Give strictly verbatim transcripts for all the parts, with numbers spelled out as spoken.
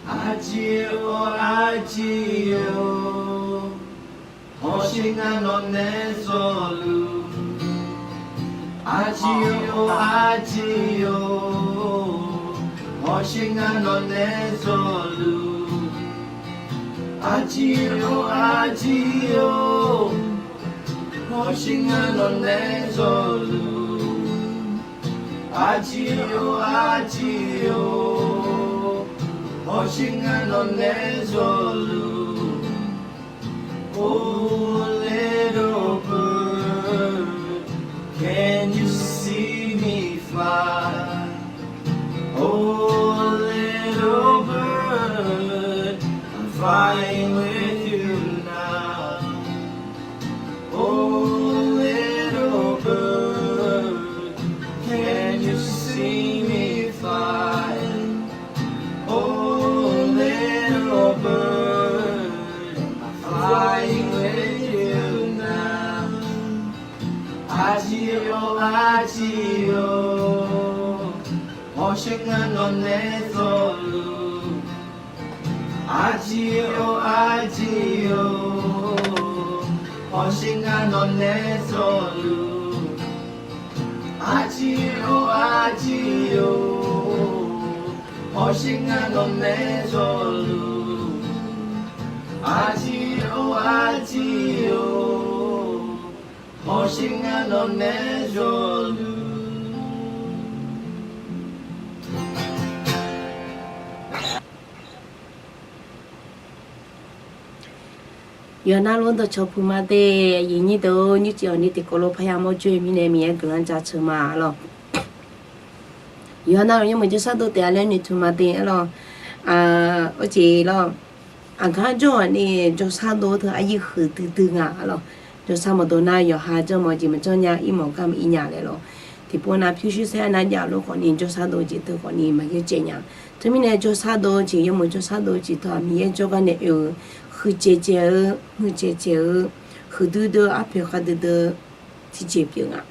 Aqjeq-or aqjeq-or, hawsher ngar nawq nae zawluf. Aqjeq-or aqjeq-or, hawsher ngar nawq nae zawluf. Aqjeq-or aqjeq-or, hawsher ngar nawq nae zawluf. Aqjeq-or aqjeq-or, hawsher ngar nawq nae zawluf. Oh little bird, can you see me fly? Oh little bird, I'm flying with you now. Oh little bird, can you see me fly? Oh little bird, I'm flying with you now. Aqjeq-or aqjeq-or, hawsher ngar nawq nae zawluf. Aqjeq-or aqjeq-or, hawsher ngar nawq nae zawluf. Aqjeq-or aqjeq-or, hawsher ngar nawq nae zawluf. Aqjeq-or aqjeq-or, hawsher ngar nawq nae zawluf. Yawqha navluf-anr dawqcawq puq ma de. Aqyuif nyir deuq-or, nymrcif hawq ni tiqkawv lof parya mawr jawr-eu mirnae Miqyaer guiqlanq jaceuq ma lawq. Yawqha navluf yawmuiq jawrshar dov taef-a laer noeqtmq ma de-a lawq. Aqjeq lawq, aqgar jawr-awq ni jawrshar dov teu aqyuif huiqdui dui nga-a lawq. Jawrshar mawqdov nar yawqha janrmawf jeq maqjanr nya, irmawf gar maqir nya laer lawq. Tiqpov nav pyurshuir saer-a nar jav-eu lof khawf ni jawrshar dov jeq teu khawf ni maqyaer caev nya. Teumirnae jawrshar dov jeq yawmuiq jawrshar dov jeq teu-aq Miqyaer jawrgar nae oe-eu huiqdzaeq dzaeq-eu muiqdzaeq dzaeq-eu huiqdui dui-eu arpoeq khavdui dui-eu tiqjeq pyeuf nga.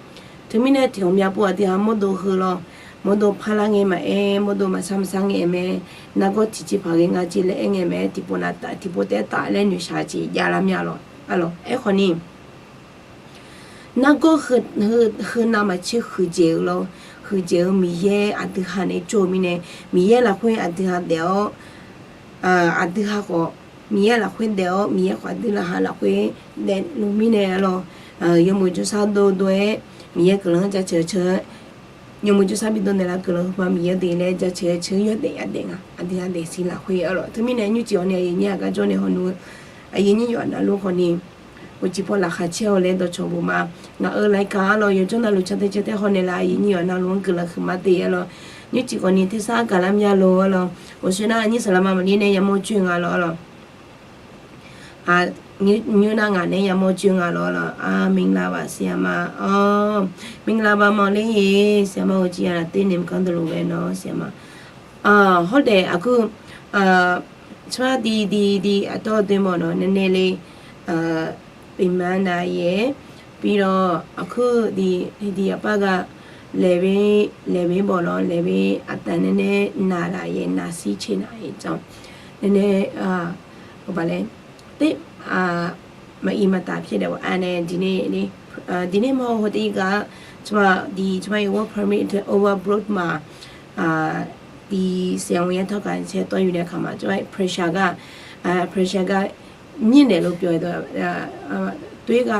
Teumirnae tiq ghawqmya pov aqdui ha mawrdov heu lawr, mawrdov parlar ngae maqaer, mawrdov maqsar maqsar ngae mae, nargawr tiqjeq paq ghae nga jeq laer aer ngae maqaer, tiqpov nav taf tiqpov taef-aer taf laer noeqshaq jeq javlar mya lawq. Aqlawq aerkhawf ni nargawr heu navmaqtser huiqdzaeq-eu lawr, huiqdzaeq-eu Miqyaer aqdui ha nae jawr-eu mirnae, Miqyaer lafkhoer aqdui ha daef-awr, aqdui ha khawf Miqyaer lafkhoer daef-awr, Miqyaer khawf aqdui laqkhaq lafkhoer daefluf mirnae-a lawq. Yawmuiq jawrshar dov dov-aer Miqyaer guiqlanq-anr jaceuq ceuq, yawmuiq jawrshar bi dov naeqlaf guiqlanq heuma Miqyaer deuq laer jaceuq ceuq yawdaef yadaef nga. Aqdui ha daefsiq lafkhoer-a lawq. Teumirnae nymrcif hawq ni aqyuif nyir aqgar jawr nae hawnu-eu aqyuif nyir yawf navluf khawf ni uqcif paw laqkhaq caer-awq laer dawqcawq bof ma. Ngaq-euq laqkhaq-a lawq yawjawr navluf ca tae caer tae haw naeqlaf aqyuif nyir yawf navluf-anr guiqlanq huiqma de-a lawq. Nymrcif khawf ni tersar gaqlar mya lor-a lawq. Uqshoe nar nyir saqlaqma maqlir nae yamawr coer nga lawr-a lawq. Nymr nar ngaq nae yamawr coer nga lawr-a lawq. Aq, မင်္ဂလာပါ ဆရာမ aq, မင်္ဂလာပါ မောင်လေးရေ ဆရာမကို ကြည့်ရတာ သိပ်နေမကောင်းသလိုပဲနော် ဆရာမ ဟောတယ်။ အခု အာ၊ ကျွန်မ ဒီ၊ ဒီ၊ ဒီအတောအတွင်းပေါ့နော်၊ နည်းနည်းလေး၊ အာ၊ ပင်ပန်းတာရယ်၊ ပြီးတော့ အခု ဒီ၊ ဒီအပတ်က လယ်ဘေး၊ လယ်ဘေးပေါ့နော်၊ လယ်ဘေးအသံ နည်းနည်းနာတာရယ်၊ နှာစေးချေတာရယ်ကြောင့် နည်းနည်း၊ အာ၊ ဟို ဘာလဲ၊ သိပ်၊ အာ၊ မအီမသာဖြစ်တယ်ပေါ့။ အာ၊ ဒီနေ့၊ အာ၊ ဒီနေ့မဟုတ်၊ ဟိုတရက်က ကျွန်မ ဒီ၊ ကျွန်မရဲ့ work permit အတွက် overboard မှာ၊ အာ၊ ဒီ ဆရာဝန်ရဲ့ ထောက်ခံချက် သွားယူတဲ့အခါမှာ ကျွန်မရဲ့ pressure က၊ အာ၊ pressure က မြင့်တယ်လို့ ပြောတယ်။ အာ၊ သွေးက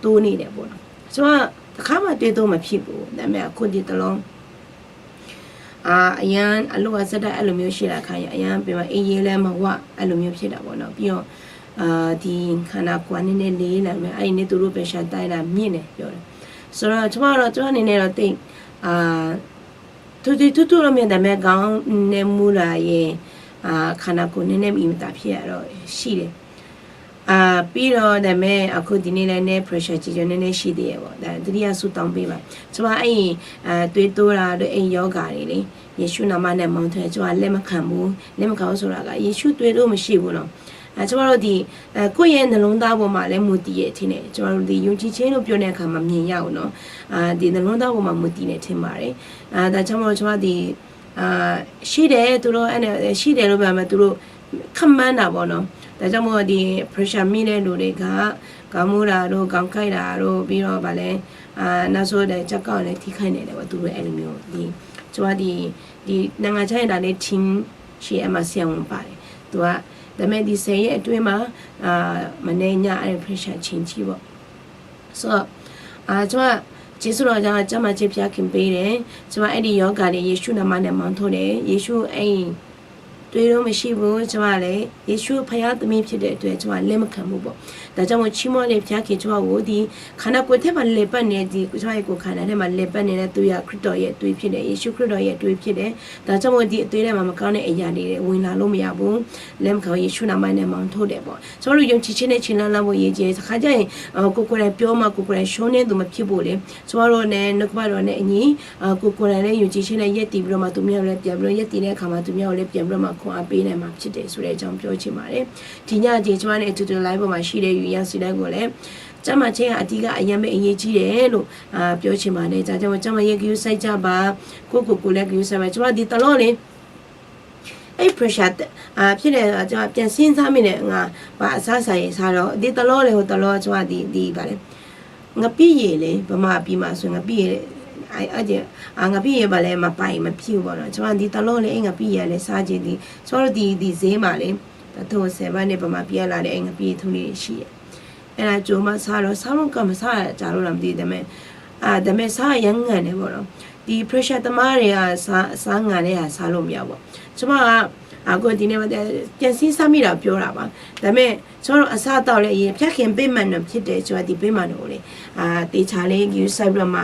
တိုးနေတယ်ပေါ့နော်။ ကျွန်မ တခါမှ သွေးတိုးမဖြစ်ဘူး။ ဒါပေမဲ့ အခု ဒီတလော အာ၊ အရမ်း အလုပ်က ဆက်တိုက် အဲ့လိုမျိုး ရှိလာတဲ့အခါကျရင် အရမ်း ပင်ပန်း၊ အိပ်ရေးလည်း မဝ၊ အဲ့လိုမျိုး ဖြစ်တာပေါ့နော်။ ပြီးတော့၊ အာ၊ ဒီ ခန္ဓာကိုယ်က နည်းနည်း လေးလာမယ်၊ အဲ့ဒီနေ့ သူတို့ pressure တိုင်းတာ မြင့်တယ် ပြောတယ်။ ဆိုတော့ ကျွန်မကတော့ ကျွန်မအနေနဲ့တော့ သိပ်၊ အာ၊ ထွေထွေထူးထူးတော့ မရ၊ ဒါပေမဲ့ ခေါင်းနဲ့ မူလာရယ်၊ အာ၊ ခန္ဓာကိုယ် နည်းနည်း မအီမသာ ဖြစ်တာတော့ ရှိတယ်။ အာ၊ ပြီးတော့ ဒါပေမဲ့ အခု ဒီနေ့လည်း နည်းနည်း pressure ကြီးကြီး နည်းနည်း ရှိသေးတယ်ပေါ့။ ဒါ ဒုတိယ ဆုတောင်းပေးပါ။ ကျွန်မ အဲ့ဒီ၊ အာ၊ သွေးတိုးတာတို့၊ အဲ့ဒီရောဂါတွေလေ၊ ယေရှုနာမနဲ့ မောင်းထွက်၊ ကျွန်မ လက်မခံဘူး။ လက်မခံဘူးဆိုတာက ယေရှုသွေးတိုး မရှိဘူးနော်။ အာ၊ ကျွန်မတို့ ဒီ၊ အာ၊ ကိုယ့်ရဲ့ နှလုံးသားပေါ်မှာလည်း မူတည်ရဲ့ ထင်တယ်။ ကျွန်မတို့ ဒီ ယုံကြည်ခြင်းလို့ ပြောတဲ့အခါမှာ မြင်ရအောင်နော်။ အာ၊ ဒီ နှလုံးသားပေါ်မှာ မူတည်တယ် ထင်ပါတယ်။ အာ၊ ဒါကြောင့်မို့ ကျွန်မ ဒီ shirdaef tuvlof-aer nae shirdaef lof-aer ma tuvlof ခက်မန်းတာပေါ့နော်. ဒါကြောင့်မို့ဒီ pressure မြင့်တဲ့လူတွေက ခေါင်းမူးတာတို့ ခေါင်းကိုက်တာတို့ ပြီးတော့ဗာလဲ နောက်ဆုံးဒီ ကြောက်ကောက်နဲ့ထိခိုက်နေတယ်ပေါ့ သူတို့အဲ့လိုမျိုး ဒီ ကျွန်မဒီ ဒီနိုင်ငံခြားရေးတာလည်း ချင်းရှည်အမဆရာဝန်ပါတယ် သူက ဒါပေမဲ့ဒီ ဆယ်ရက်အတွင်းမှာ မနေ့ညအဲ့ pressure ချင်းကြည့်ပေါ့ ဆိုတော့ ကျွန်မ ကျေးဇူးတော်ကြောင့် ကျန်းမာခြင်းဘုရားခင်ပေးတယ် ကျွန်မအဲ့ဒီရောဂါတွေ ယေရှုနာမနဲ့ မောင်းထုတ်တယ် ယေရှုအဲ့ သွေးတိုးမရှိဘူး ကျွန်မလည်း ယေရှုဘုရားသမီးဖြစ်တဲ့အတွက် ကျွန်မလက်မခံဘူးပေါ့ ဒါကြောင့်မို့ ချီးမွမ်းတယ် ဘုရားခင် ကျွန်မကို ဒီ ခန္ဓာကိုယ်ထဲမှာလည်ပတ်နေ ဒီ ကျွန်မရဲ့ကိုယ်ခန္ဓာထဲမှာလည်ပတ်နေတဲ့သွေးဟာ ခရစ်တော်ရဲ့သွေးဖြစ်တယ် ယေရှုခရစ်တော်ရဲ့သွေးဖြစ်တယ် ဒါကြောင့်မို့ ဒီအသွေးထဲမှာမကောင်းတဲ့အရာတွေဝင်လာလို့မရဘူး လက်မခံဘူး ယေရှုနာမနဲ့ မောင်းထုတ်တယ်ပေါ့ ကျွန်မတို့ ယုံကြည်ခြင်းနဲ့ ခြေလှမ်းလှမ်းဖို့ အရေးကြီးတယ် တခါကျရင် ကိုယ်ကိုယ်တိုင်ပြောမှ ကိုယ်ကိုယ်တိုင်ရှုံးတဲ့သူမဖြစ်ဖို့လေ ကျွန်မတို့နဲ့ နှုတ်ကပတ်တော်နဲ့အညီ ကိုယ်ကိုယ်တိုင်လည်း ယုံကြည်ခြင်းနဲ့ ရပ်တည်ပြီးတော့မှ သူများကိုလည်း ပြန်ပြီးတော့ ရပ်တည်တဲ့အခါမှာ သူများကိုလည်း ပြန်ပြီးတော့မှ ခွန်အားပေးနိုင်မှာ ဖြစ်တယ်ဆိုတဲ့အကြောင်း ပြောချင်ပါတယ်။ ဒီညဒီ ကျွန်မနဲ့ အတူတူ live ပေါ်မှာရှိတဲ့ ယူရစီတိုင်းကိုလည်း ကျန်းမာခြင်းဟာ အဓိက အရမ်းပဲ အရေးကြီးတယ်လို့ ပြောချင်ပါတယ် ဒါကြောင့်မို့ ကျန်းမာရေး ဂရုစိုက်ကြပါ ကိုယ့်ကိုယ်ကိုယ်လည်း ဂရုစိုက်ပါ ကျွန်မ ဒီတလောလေ အဲ့ pressure ဖြစ်နေတော့ ကျွန်မ ပြန်စဉ်းစားမိတယ် ငါ ဘာအစားအစာတွေစားတော့ ဒီတလောလေ ဟိုတလော ကျွန်မ ဒီ ဒီပါလေ ငပီးရေလေ ဗမာပြည်မှာဆို ငပီးရေ အဲ့ အဲ့ဒီ အာ ငပီးရေပါလေ မပါရင်မဖြစ်ဘူးပေါ့နော် ကျွန်မ ဒီတလောလေ အဲ့ ငပီးရေကလည်း စားချင် ဒီ ကျွန်မတို့ ဒီ ဒီဈေးမှာလေ တထုပ် ဆယ်ဘတ်နဲ့ ဗမာပြည်ကလာတဲ့ အဲ့ ငပီးရေထုပ်လေးတွေရှိတယ် အဲ့ဒါကြိုမှစားတော့ စားလို့ကောင်းမှ စားရကြလို့လားမသိဘူး ဒါပေမဲ့ အာ ဒါပေမဲ့ စားရ ငန်တယ်ပေါ့နော် ဒီ pressure သမားတွေက စား စားငန်တဲ့ဟာ စားလို့မရဘူးပေါ့ ကျွန်မက အခုဒီနေ့ ပြန်စဉ်းစားမိတာ ပြောတာပါ ဒါပေမဲ့ ကျွန်တော်တို့ အစားအသောက်လည်း အရေး ဘုရားခင်ပေးမှန်တော်ဖြစ်တယ် ကျွန်မ ဒီပေးမှန်တော်ကိုလေ အာ သေချာလေး ဂရုစိုက်ပြီးတော့မှ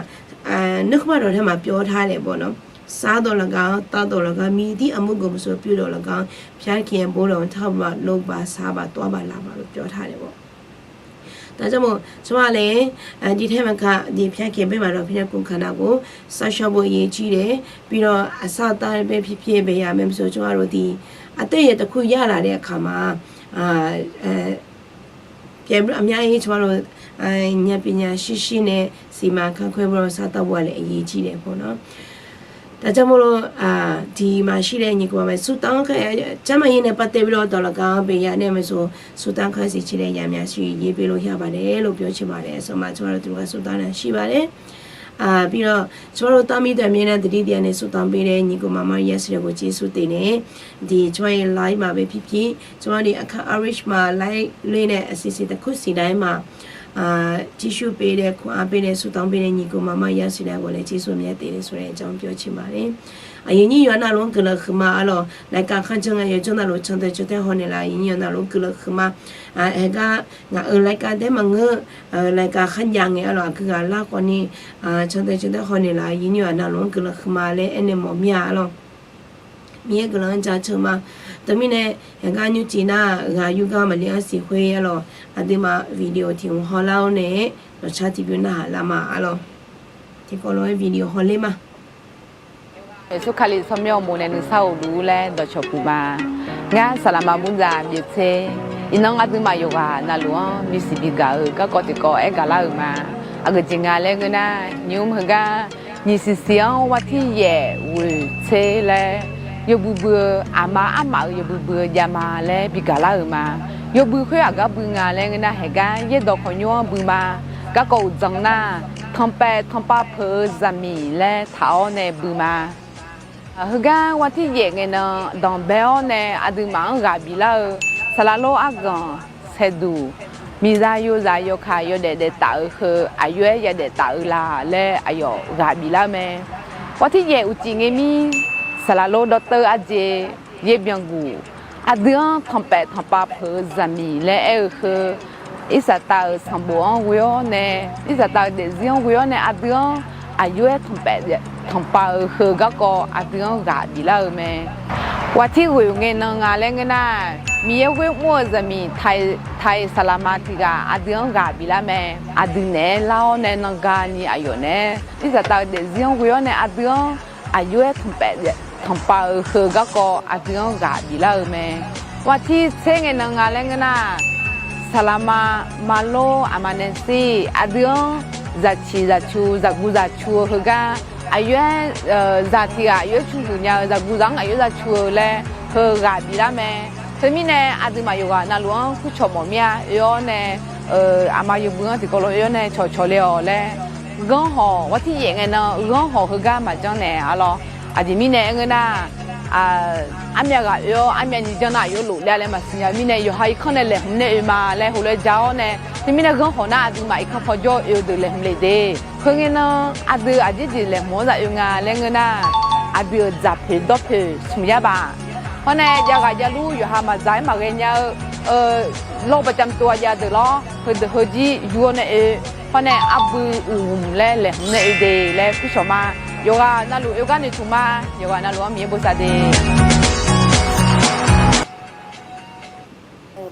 အာ နှုတ်ကပတ်တော်ထဲမှာ ပြောထားတယ်ပေါ့နော် စားသော်လည်းကောင်း သောက်သော်လည်းကောင်း မည်သည့်အမှုကိုမဆို ပြုသော်လည်းကောင်း ဘုရားခင်အဘို့တော် ထောက်ပါ လုပ်ပါ စားပါ သွားပါ လာပါလို့ ပြောထားတယ်ပေါ့ ဒါကြောင့်မို့ ကျွန်မလည်း ဒီထဲမှာက ဒီဘုရားခင်ပေးမှန်တော်ဖြစ်တဲ့ ကိုယ်ခန္ဓာကို စောင့်ရှောက်ဖို့ အရေးကြီးတယ် ပြီးတော့ အစားအသောက်ပဲဖြစ်ဖြစ် ဘယ်အရာပဲမဆို ကျွန်မတို့ ဒီ အသက်အရွယ်တစ်ခု ရလာတဲ့အခါမှာ အာ အဲ ပြန်ပြီးတော့ အများကြီး ကျွန်မတို့ အာ ဉာဏ်ပညာရှိရှိနဲ့ စီမံခန့်ခွဲပြီးတော့ စားသောက်ဖို့ကလည်း အရေးကြီးတယ်ပေါ့နော် ဒါကြောင့်မို့လို့ အာ ဒီမှာရှိတဲ့ ညီအစ်ကိုပါပဲ ဆုတောင်းခဲ့ ကျန်းမာရေးနဲ့ပတ်သက်ပြီးတော့ သော်လည်းကောင်း ဘယ်အရာနဲ့မဆို ဆုတောင်းခဲ့စေချင်တဲ့အရာများရှိရင် ရေးပေးလို့ရပါတယ်လို့ ပြောချင်ပါတယ် အဆုံးမှာ ကျွန်မတို့ သူက ဆုတောင်းတာရှိပါတယ် အာ ပြီးတော့ ကျွန်မတို့ သားမီးတွေ အမြဲတမ်း သတိတရားနဲ့ ဆုတောင်းပေးတဲ့ ညီအစ်ကို မမရရှိတဲ့ကို ကျေးဇူးတင်တယ် ဒီ ကျွန်မရဲ့ live မှာပဲဖြစ်ဖြစ် ကျွန်မတို့ အခန်း Irish မှာ live လွှင့်တဲ့ အစီအစဉ်တစ်ခုစီတိုင်းမှာ အာ ကြည့်ရှုပေးတဲ့ ခွန်အားပေးတဲ့ ဆုတောင်းပေးတဲ့ ညီအစ်ကို မမရရှိတဲ့ကိုလည်း ကျေးဇူးအမြဲတင်တယ်ဆိုတဲ့အကြောင်း ပြောချင်ပါတယ် အရင်ကြီး ရွာနာလုံးကလၢဃမ အလောင်း လိုက်ကား ခန့်ကျင်ငယ် ရွှေကျင်သာလို့ ချန်တဲ့ ချွတ်တဲ့ ဟောနေလား အရင်ကြီး ရွာနာလုံးကလၢဃမ အဲက ငါ အ လိုက်ကား တဲမငါ အဲ လိုက်ကား ခန့်ကျင်ငယ် အလောင်း အကဂၤ လၢကွၢ်နေ အာ ချန်တဲ့ ချွတ်တဲ့ ဟောနေလား အရင်ကြီး ရွာနာလုံးကလၢဃမ လဲ အဲန့ၣ် မော်မြ အလောင်း မီးကလၢ ကျါ ချင်မ တမီးန့ၣ် အဲက ညူကီၢ်နာ ဂၤ ယူက မလီအစီခွဲ အလောင်း အဒိမ video ထီၣ်ဟော်လၢအီၤန့ၣ် လီၤဆါတံၢ်ပျူနၢ်ဟးလၢမ အလောင်း ထီၣ်ကီးလီၤ video ဟော်လၢမ Yeqsur Kali tsawrmyanr uqmov nae nuisar-eu luf-ur laer dawqcawq puq ma. Ngar saqlaqma Burdzaq Byaeqtser. Iqnan aqduimaf yawqghaq navluf-anr bisiq bigaq-eu garkawv tiqkawv aergaq lar-euq ma. Aqgeujeq nga laer ngeur nar, nymq-mr heugar nyiq siq siq-anr วันที่ yaef ghoeq tser laer yawbui bui-eu aqma armaf-euq yawbui bui-eu javma laer bigaq lar-euq ma. Yawbui khoer aqgar bui nga laer ngeur nar, haeqgar yaerdawq khawqnymr-anr bui ma. Garkawv uqdzan nar, tanqpaeq tanqpav peuq-eu zaqmiq laer taq-awr nae bui ma. Heugar วันที่ yaef ngae nan danqbae-awr nae aqduimaf-anr ghaq biflar-eu saqlaq lor arganq saeqduq miqzaq yozaq yawkaq yawdaef daeftaf-euq heu aqyoer yadaef taf-eu la laer aqyawf ghaq biflar mae. วันที่ yaef uqcif ngae mir saqlaq lor dawrteuv arjeq yaerbyan guq aqdui-anr tanqpaeq tanqpav peuq-eu zaqmiq laer aer-eu heu, irsaqtav-euq sanqbof-anr ghoe-awr nae, irsaqtav-euq daefzir-anr ghoe-awr nae aqdui-anr aqyoer-aer tanqpaeq tanqpav-euq heu garkawv aqdui-anr ghaq biflar-eu mae. วันที่ ghoeq ngae nan nga laer ngeur nar, Miqyaer ghoer mr-eu zaqmiq taq-iq saqlaqma tiq ghaq aqdui-anr ghaq biflar mae. Aqdui naeq-aer lar-awr nae nan gani aqyawf naeq-aer irsaqtav-euq daefzir-anr ghoe-awr nae aqdui-anr aqjox-aer tanqpav-euq heu garkawv aqdui-anr ghaq biflar-eu mae. วันที่ tser ngae nan nga laer ngeur nar, saqlaqma marlor aqma nae shir aqdui-anr zaqciq zaqcu zaqguv zaqcu-eu heugar aqyawf-aer zaq tiq ghaq aqyawf-aer cu huiq nya-eu, zaqguq zaq-anr aqyawf-aer za cu-eu laer heughaq biflar mae. Teumirnae aqduimaf yawqghaq navluf-anr kurcawq mawf mir-a. Oe-awr nae aqma yawbui-anr tiqkawv lof oe-awr nae cawqcawq le-awq laer, ghanr hawq ghawr tir yaef ngae nan ghanr hawq heugar maqjanr naeq-a lawr. Aqjeq mirnae aer ngeur nar, armyav ghaq oe-awr armyav nyiq janr nar aqyawf lof le-a laer maqsiq nya-eu mirnae, yawqha irkanr nae laeqhmq nae oe ma laer heulof-aer ja-awr nae, teumirnae ghanr hawq nar aqduimaf irkanr paw jawr oe-eu deuq laeqhmq le de. Khoerngae nan aqdui aqjeq jeq laeqhmq-anr za oe nga laer ngeur nar, aqdui-euq dzaqpoeq dawrpoeq smq yar baf. Hawr nae jav ghaq javlur yawqha maqdzaq-aer maqghae nya-eu lawr baqcamq tov-a jav deuq lawr, heudeuq heujir yur-awr nae oe. Hawr nae arbui uqhmq laer laeqhmq nae oe de laer kurcawq ma. Yawqghaq navluf oe gar noeqtmq ma. Yawqghaq navluf-anr Miqyaer bosav de.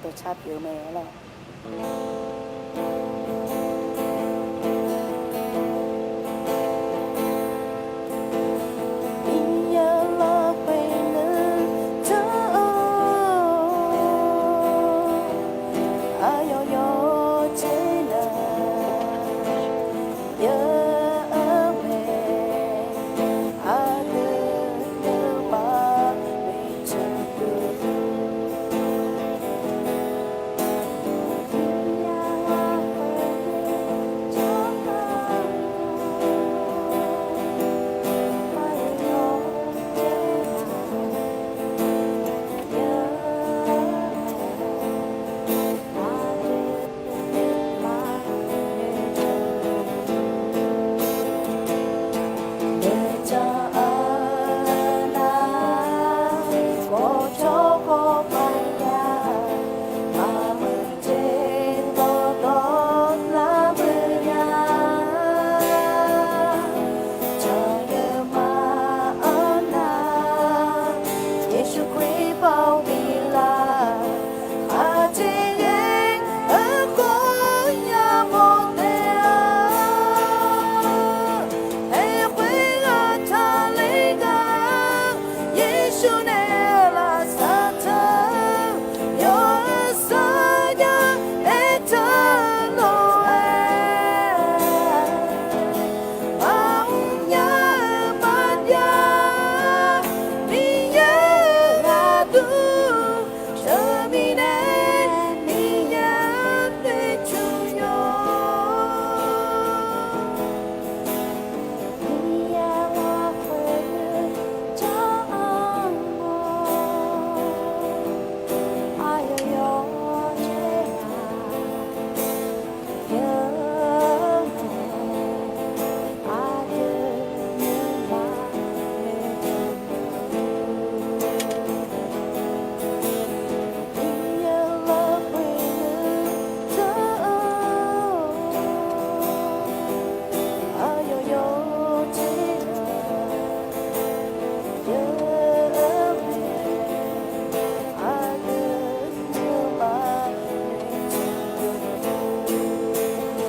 Dawqtsa pyeuf-eu mae lawr. Miqyaer lafkhoer nuijan-or, aqyawf yawjeq nar yawr-eu mae, aqdui nuima Yeqsur Kali baw bi laf, aqjeq ghae-eu khawf yamawr taef-a. Aerkhoer ghaq taqler ghaq, Yeqsur nae lafsaq taq-eu, yawqha saqjav aertaq lof-aer, maqmr nya-eu maqjav, Miqyaer-euq ghaq dur, teumirnae Miqyaer-anr noeqtmq yawq. Miqyaer lafkhoer nuijan-or, aqyawf yawjeq nar yawr-eu mae, aqdui nuima noeqtmq-eu, Miqyaer lafkhoer nuijan-or, aqyawf yawjeq nar yawr-eu mae, aqdui nuima noeqtmq-eu,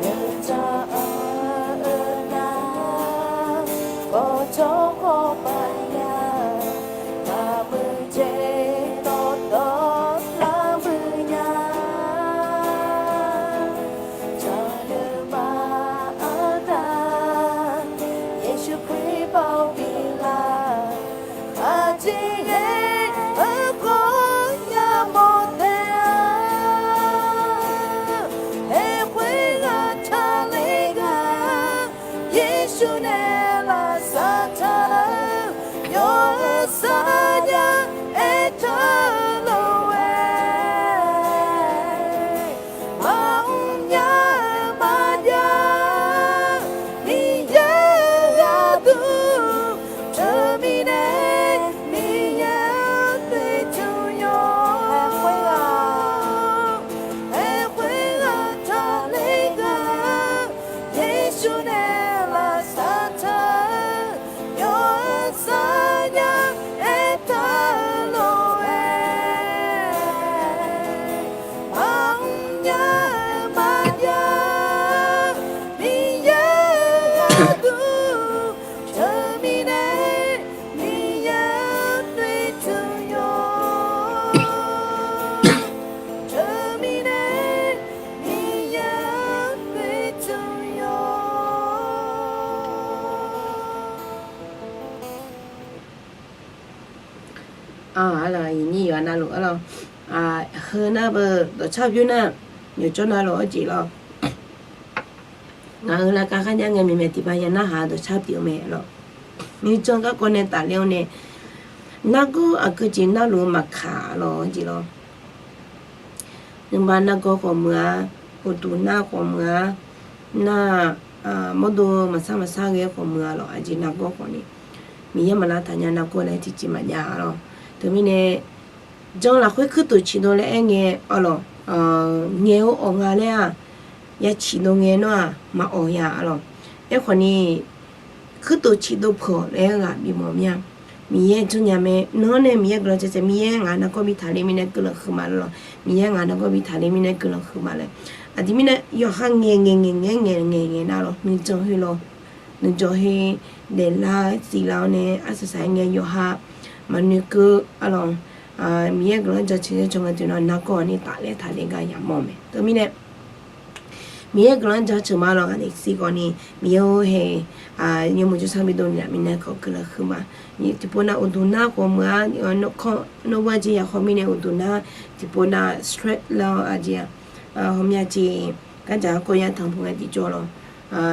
yawqjaq-anr-eu nar, bawqjawr khawf maqya, maqmuiq jeq dawqtawvluf maqmuiq nya. Jaqleuq maqanr nar, Yeqsur Kali baw bi laf, aqjeq ghae-eu khawf yamawr taef-a. Aerkhoer ghaq taqler ghaq, Yeqsur nae lafsaq taq-eu, yawqha saqjav aertaq lof-aer, maqmr nya-eu maqjav, Miqyaer-euq ghaq dur, teumirnae Miqyaer-anr noeqtmq yawq. Aerkhoer ghaq taqler ghaq, Yeqsur nae lafsaq taq-eu, yawqha saqjav aertaq lof-aer, maqmr nya-eu maqjav, Miqyaer-euq ghaq dur, teumirnae Miqyaer-anr noeqtmq yawq. Teumirnae Miqyaer-anr noeqtmq yawq. Aq, arlawq, iqnyir yawqha navluf arlawq, heu nar beu dawqcar bymr nar, yawqjawr navluf-aer jeq lawr. Ngaq-euq lavkav kharnya ngae, maeqmaeq tiqpav ya narhaq-eu dawqcar pyeuf-eu mae lawr. Nuijan garkawv nae tafler-awr nae, nargawr aqgeujeq narluf-eu maqkaq lawr jeq lawr. Nuima nargawr khawf muiq-a, uqduq nar khawf muiq-a, nar, mawrdo maqsar maqsar ghae khawf muiq-a lawr. Aqjeq nargawr khawf ni, Miqyaer maq lavtaq nya nargawr laer tiqjeq maqjav lawr. Teumirnae, jan lafkhoer kuirtof ciqdov laer aer ngae arlawq, ngaeq-eu awq nga laer-aq, ya ciqdov ngae nawr-aq maqawq ya arlawq. Aerkhawf ni, kuirtof ciqdov peuq-awq laer ghaq bimawf mir-a. Miqyaer janrnya mae. Nawr nae Miqyaer guiqlanq jaceuq, Miqyaer ngaq nargawr bi taqler mirnae guiqlanq huiqma laer lawr. Miqyaer ngaq nargawr bi taqler mirnae guiqlanq huiqma laer. Aqjeq mirnae yawqha ngaeq ngaeq ngaeq ngaeq ngaeq ngaeq ngaeq nar lawr, nuijan khoer lawr, nuijan khoer daeflar-eu siqlar-awr nae arsaq saq-aer ngae yawqha maqnoeq keuv arlawq. Miqyaer guiqlanq jaceuq-aer jawr ngae tiqnan nargawr ni tafler taqler gar yamawr mae. Teumirnae Miqyaer guiqlanq jaceuq ma lawr, ngaq nae siq khawf ni, Miqyaer-or hae, yawmuiq jawrsar bi dovni-aq mirnae khawf guiqlanq huiqma. Tiqpov nav uqduq nar khawf muiq-a, nawr bar jeq ya khawf mirnae uqduq nar, tiqpov nav stress lar-awr aqjeq-a, hawmya jeq gardzaq garkawv ya tanqpuq ngae tiqjawr lawr.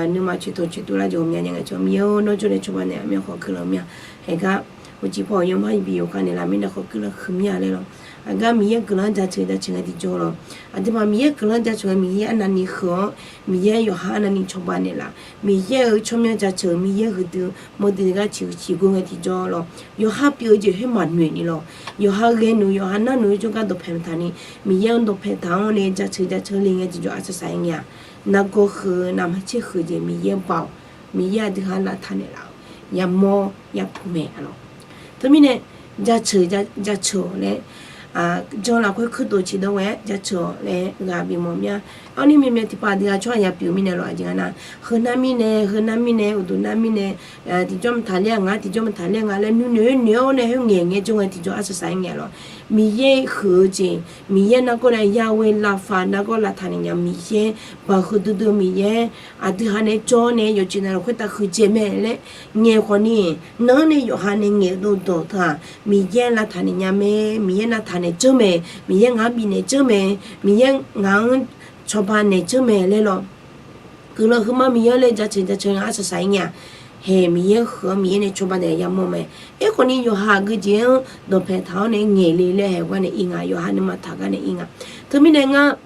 Nuima coeqtmq coeqtuv lar jeq hawmya nya ngae tiqjawr, Miqyaer-or nawr jawrle cawba naeq-a mirnae khawf guiqlanq mir-a. Haeqgar uqcif paw-euq yawmar bi yawkhav naeqlaf mirnae khawf guiqlanq huiqmya laer lawr. Aqgar Miqyaer guiqlanq jaceuq jaceuq ngae tiqjawr lawr. Aqduimaf Miqyaer guiqlanq jaceuq ngae Miqyaer arnavni heu-awr, Miqyaer yawqha arnavni cawba naeqlaf, Miqyaer-euq tsawrmyanr jaceuq, Miqyaer huiqdui mawrdui gar ciqhuiq ciqgor ngae tiqjawr lawr. Yawqha pyeuf-eu jeq khoer maqnoeq ni lawr. Yawqha ghae nuq yawqha nar nuq-eu jawrgar dawqpae maqtaq ni, Miqyaer-anr dawqpae taq-awr nae jaceuq jaceuq le ngae tiqjawr arsaq saq-aer ngae-aq, nargawr huiq-eu navmaqtser huiq jeq Miqyaer baoq, Miqyaer aqdui ha lavtaq naeqlaf-eu yamawr yapuq mae arlawq. Teumirnae jaceuq jaceuq-awq laer, jan lafkhoer kuirtof ciqdov ghae-aer jaceuq-awq laer ghaq bimawf mir-a. Arni maeqmaeq tiqpav aqdui ha tsawrhaq ya pyeuf mirnae lawr, aqjeq nga nar, heu nar mirnae, heu nar mirnae, uqduq nar mirnae, tiqjawr maqtaq ler-a nga, tiqjawr maqtaq ler nga laer nuinoeq noeq-awr nae khoerngaeq ngae jawr ngae tiqjawr arsaq saq-aer ngae lawr. Miqyaer huiq-eu jeq, Miqyaer nargawr nae Yahweh Rapha nargawr lavtaq naeq nya Miqyaer, baq huiqdui dui-eu Miqyaer, aqdui ha nae jawr nae yawqjeq navluf khoertav huiqdzaeq mae laer ngaeq khawf ni, nanr nae yawqha nae ngaeq-eu dov dawq teu-aq, Miqyaer lavtaq naeq nya mae, Miqyaer navtaq naeq dzeur mae, Miqyaer ngaq-anr bifnaeq dzeur mae, Miqyaer ngaq-anr cawba naeq dzeur mae laer lawr. Guiqlanq huiqma Miqyaer laer jaceuq jaceuq nga arsaq saq-aer ngae-aq, haeq Miqyaer huiq-awr Miqyaer nae cawba naeq yamawr mae. Aerkhawf ni yawqha aqgeujeq-anr dawqpae taq-awr nae ngaeq le laer haeq gar nae ir nga, yawqha nuima taq gar nae ir nga. Teumirnae ngar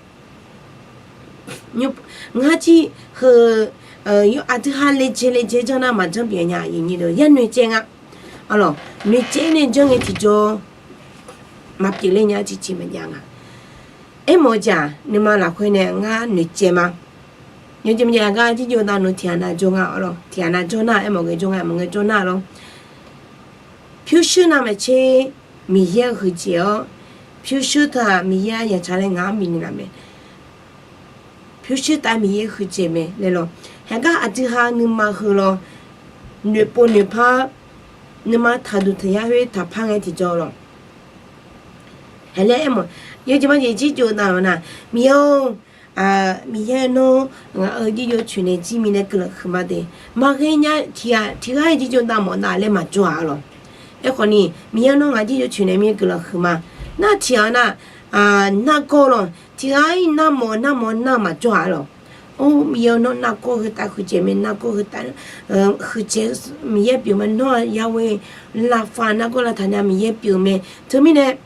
ngar jir heu aqdui ha le dzae le dzae janr nar maqjanr pyeuf nya, aqyuif nyir deuq yar noeqtsaev nga. Arlawq, noeqtsaev nae janr ngae tiqjawr maqpyeuf ler nya, ciqciq maqjav nga. Aermawf-eu jeq-aq nuima lafkhoer nae ngar noeqtsaev ma. Yawjeq maqjav gar jirjov dav nmr tiqghaq nav jawr nga arlawq, tiqghaq nav jawr nar aermawf ngae jawr nga, maqngae jawr nar lawr. Pyurshuir navmaqtser Miqyaer huiqdzaeq-awr, pyurshuir teu-aq Miqyaer yaqtsaq laer ngaq-anr bifnaeq laf mae. Pyurshuir tav Miqyaer huiqdzaeq mae laer lawr. Haeqgar aqdui ha nuima heu lawr, noeqpov noeqpar, nuima taqduq taqyar khoer taqpar ngae tiqjawr lawr. Haeq laer aermawf, yawjeq maqjeq jirjov dav-awq nar, Miqyaer-or, Miqyaer nawr ngaq-euq jirjov coeqnaeq jir mirnae guiqlanq huiqma de. Maqghae nya, tiqghaq tiqghaq-ir jirjov dav mawf dav laer maqjawr-aq arlawq. Aerkhawf ni Miqyaer nawr ngaq jirjov coeqnaeq mir guiqlanq huiqma. Nar tiqghaq nar, nargawr lawr, tiqghaq-ir narmawf narmawf nar maqjawr-aq arlawq. Or, Miqyaer nawr nargawr heu tav huiqdzaeq mae, nargawr heu tav huiqdzaeq Miqyaer pyeuf mae, nawr-aq Yahweh Rapha nargawr lavtaq nya Miqyaer pyeuf mae. Teumirnae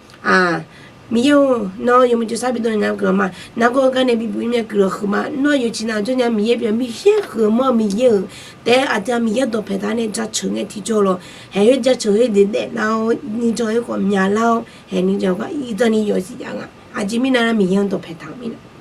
Miqyaer-or, nawr yawmuiq jawrsar bidov nya guiqlanq ma. Nargawr-eu gar nae bibuq-ir mya guiqlanq huiqma. Nawr yawqjeq nav jawr nya Miqyaer pyeuf, Miqyaer huiq mawr-eu Miqyaer-euq taef-aer aqdui-aq Miqyaer dawqpae taq nae jaceuq ngae tiqjawr lawr. Haeq khoer jaceuq khoer daef daef lar-awr, nuijan khoer khawf mya lar-awr, haeq nuijan khoer irdanr ni yawsif jav nga. Aqjeq mirnae nar Miqyaer-anr dawqpae taq-euq mirnae.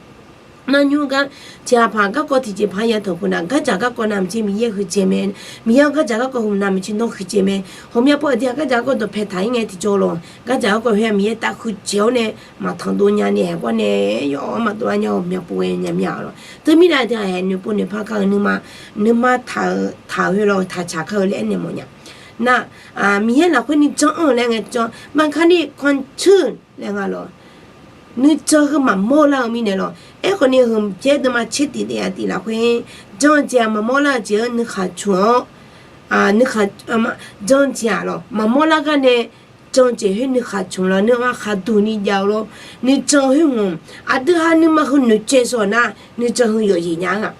Nar nymr gar tiqghaq paq garkawv tiqjeq paq ya tawq pov nar, gardzaq garkawv navmaqtser Miqyaer huiqdzaeq mae. Miqyaer-anr gardzaq garkawv huiq navmaqtser nawr huiqdzaeq mae. Ghawqmya pov aqdui-aq gardzaq garkawv dawqpae taq-ir ngae tiqjawr lawr. Gardzaq garkawv khoer-aq Miqyaer tav huiqdzaeq-awr nae maqtanq dov nya ni haeq gar nae yawf-awr maqdov lar nya-awr ghawqmya pov-aer nya mir-a lawr. Teumirnae aqdui-aq haeq noeqpov noeqpar kar-eu nuima, nuima taq-eu heu lawr taqcaq kar-eu laer aernaeq mawf nya. Nar, Miqyaer lafkhoer nuijan anr-eu laer ngae tiqjawr, maqkar ni kanceq laer nga lawr. Nuijan heu maqmawr lar-eu mirnae lawr. Aerkhawf ni heu pyaer deuvma tser tif daef-a tif lafkhoer, jan-eu jeq-aq maqmawr lar-eu jeq-anr nuikhaq cmq-awr, nuikhaq, jan-eu jeq-aq lawr maqmawr lar gar nae jan jeq khoer nuikhaq cmq la nuir-anr khaqduq ni jav-eu lor. Nuijan khoer ngmq, aqdui ha nuima heu noeqtsaev sawq nar, nuijan heu yawqjeq nya-anr-aq.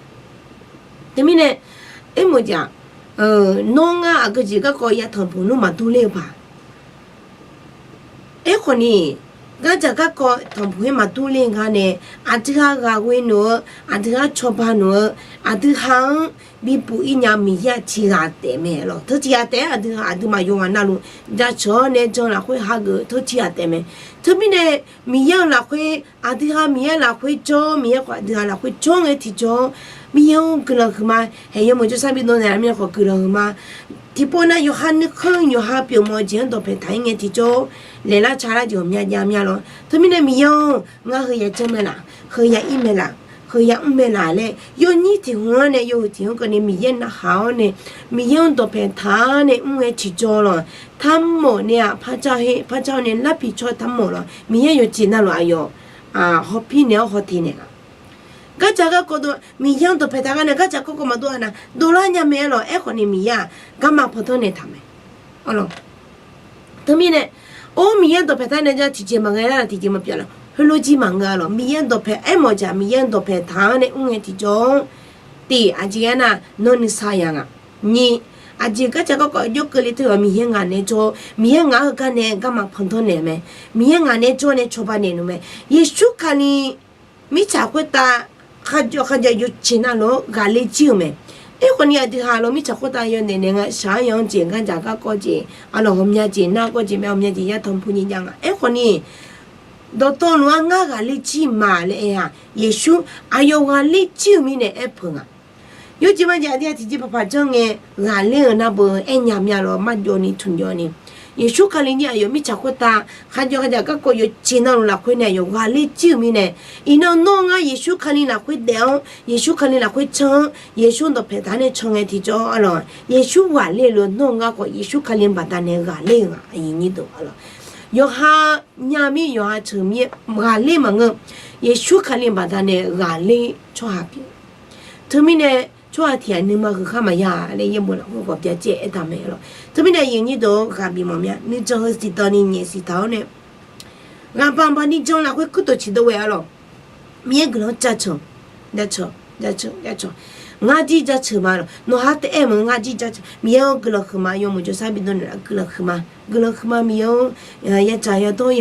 Teumirnae, aermawf jeq-aq, nawr ngar aqgeu jeq garkawv ya tanqpuq nmr maqdur ler-eu paq. Aerkhawf ni, gardzaq garkawv tanqpuq khoer maqdur ler-eu gar nae, aqdui ha ghaq ghoe noeq-eu, aqdui ha cawba noeq-eu, aqdui ha-anr bibuq ir nya-eu Miqyaer-aq tiq ghaq taef mae lor. Teu tiq ghaq taef-aer aqdui ha aqduimaf yawqghaq navluf jaceuq-awr nae jan lafkhoer hageuf-eu teu tiq ghaq taef mae. Teumirnae, Miqyaer-euq lafkhoer, aqdui ha Miqyaer lafkhoer jawr, Miqyaer khawf aqdui ha lafkhoer jawr ngae tiqjawr-anr, Miqyaer-anr guiqlanq huiqma. Haeq yawmuiq jawrsar bidov naeq-a mirnae khawf guiqlanq huiqma. Tiqpov nav yawqha nuikhanr yawqha pyeufmawf-eu jeq-anr dawqpaeq taq-ir ngae tiqjawr-anr, laeqlar ca lar jeq ghawqmya jav mya lor. Teumirnae Miqyaer-or, ngar heu ya janr mae laf, heu ya ir mae laf, heu ya mr mae laf laer yawnyir tiq hmq-anr nae yawhuiq tiq hmq keuvni Miqyaer narhaq-awr nae, Miqyaer-anr dawqpaeq taq-awr nae mr ngae tiqjawr lor. Tarmawf nae-aq parcar-awr nae larpiq cawr tarmawf lor. Miqyaer yawqjeq navluf aqyawf hawpir naeq-awr hawteq naeq-a. Gardzaq garkawv dov, Miqyaer-anr dawqpaeq taq gar nae gardzaq garkawv maqdov-a nar, dovlar nya mae-aer lor. Aerkhawf ni Miqyaer-aq garma pantanr naeq taq mae. Teumirnae, or Miqyaer-anr dawqpaeq taq nae jar tiqjeq maqghae lar tiqjeq maqpyeuf lor. Heulof jir maqngeur-a lor. Miqyaer-anr dawqpaeq aermawf jeq-aq Miqyaer-anr dawqpaeq taq-awr nae mr ngae tiqjawr-anr, tiq aqjeq aernar, nawr nuisar ya nga. Nyiq, aqjeq gardzaq garkawv jawr keuvle teu-aq Miqyaer ngaq naeq-aer jawr, Miqyaer ngaq-euq gar nae garma pantanr naeq mae. Miqyaer ngaq naeq-aer jawr nae cawba naeq noeq mae. Yeqsur Kali mirtsaq khoertav kharjawr kharjawr yawqjeq navluf-anr ghaqler jir-euq mae. Aerkhawf ni aqdui ha lor mirtsaq khoertav yawdaef naeq nga shaq-anr ya-anr jeq gardzaq garkawv jeq, aqlawq ghawqmya jeq nargawv jeq mae, ghawqmya jeq ya tanqpuq nyiq jav nga. Aerkhawf ni, dawqtawvluf-anr ngar ghaqler jir ma laer aer-aq, Yeqsur aqyawf ghaqler jir-eu mirnae aer peuq nga. Yawjeq majeq aqdui ha tiqjeq paqpaq janr ngae, ghaqler-euq nar beu aernya mya lor marjawv ni tmqjawv ni. Yeqsur Kali jir aqyawf mirtsaq khoertav kharjawr khardzaq garkawv yawqjeq navluf lafkhoer nae aqyawf ghaqler jir-euq mirnae, iqnan nawr ngar Yeqsur Kali lafkhoer daef-awr, Yeqsur Kali lafkhoer can-awr, Yeqsur dawqpaeq taq nae can ngae tiqjawr-a lor. Yeqsur ghaqler-eu lof-aer nawr ngar khawf Yeqsur Kali baqdanae ghaqler-eu nga. Aqyuif nyir deuq-a lor, yawqha nya mir yawqha ceuq mir ghaqler maqngeur. Yeqsur Kali baqdanae ghaqler tsawrhaq pyeuf. Teumirnae, tsawrhaq tiq ghaq nuima huiq khar maqya laer yaerbof lafkhoer khawf byacaev aertaq mae lor. Teumirnae aqyuif nyir deuq-or, ghaq bif mawf mya. Nuijan heu siqdanq ni nyaef siqtaq-awr nae, ghaq baq baq ni jan lafkhoer kuirtof ciqdov ghae-a lor. Miqyaer guiqlanq-anr jaceuq, jaceuq, jaceuq, jaceuq. Ngar jir jaceuq ma lor. Nawqha taef-aer meuq ngar jir jaceuq. Miqyaer-or, guiqlanq huiqma. Yawmuiq jawrsar bidov naeq-a guiqlanq huiqma. Guiqlanq huiqma Miqyaer-or, yadzaq yadawr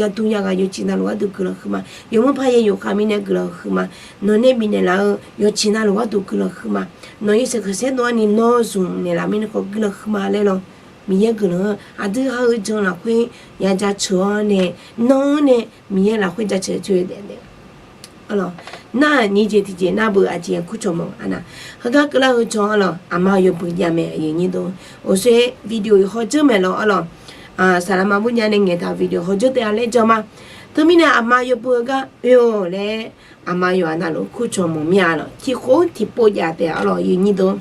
yadu yagaq yawqjeq navluf gharduq guiqlanq huiqma. Yawmuiq paq ya yawqkhaq mirnae guiqlanq huiqma. Nawq nae bifnaeq laf-eu yawqjeq navluf gharduq guiqlanq huiqma. Nawq yawshaef khanqsaer dov-anr ni nawr zmq naeqlaf mirnae khawf guiqlanq huiqma laer lor. Miqyaer guiqlanq-anr aqdui ha-eu jan lafkhoer ya jaceuq-awr nae, nan-anr nae Miqyaer lafkhoer jaceuq coer daef daef. Nar nyiq jeq tiqjeq nar beu aqjeq kur cawq mawf-a nar, heugar keuvlar heu cawq-a lor, aqma yawbui jav mae aqyuif nyir deuq. Oqsoer video hawdzeur maeq lor-a lor. Saqlaqma bur jav nae ngaeqtaq video hawdzeur taef-a laer jan ma. Teumirnae aqma yawbui-eu gar oe-awq laer, aqma yawqha navluf kur cawq mawf mir-a lor. Tiqkhof-anr tiqpov jav taef-a lor aqyuif nyir deuq.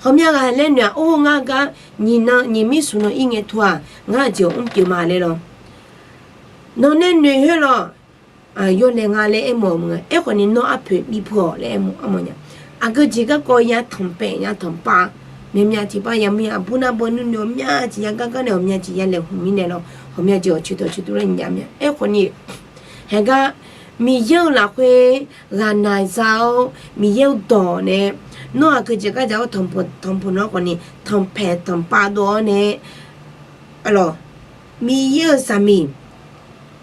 Ghawqmya ghaq laer noeq-aq, or ngar gar nyiq nan nyiq mir smq nan ir ngae teu-aq, ngar aqjeq-awq mr pyeuf ma laer lor. Nawq nae noeq khoer lor, yawlaeq nga laer aermawf-eu maqngeur. Aerkhawf ni nawr arpoeq bi pu-awq laer aermawf armawf nya. Aqgeu jeq garkawv ya tanqpaeq ya tanqpav, myavmyav tiqpav yamir aqbur nar beu nuinoeq ghawqmya jeq ya gar gar nae ghawqmya jeq ya laeqhmq mirnae lor, ghawqmya jeq awq coeqdawq coeqdov laer nyav mya. Aerkhawf ni, haegar Miqyaer-euq lafkhoer ghaqnaq za-awr Miqyaer-eu dawq nae, nawr aqgeu jeq gardzaq-awr tanqpuq tanqpuq nawr khawf ni tanqpaeq tanqpav dov-awr nae, alawq, Miqyaer-euq zaqmiq,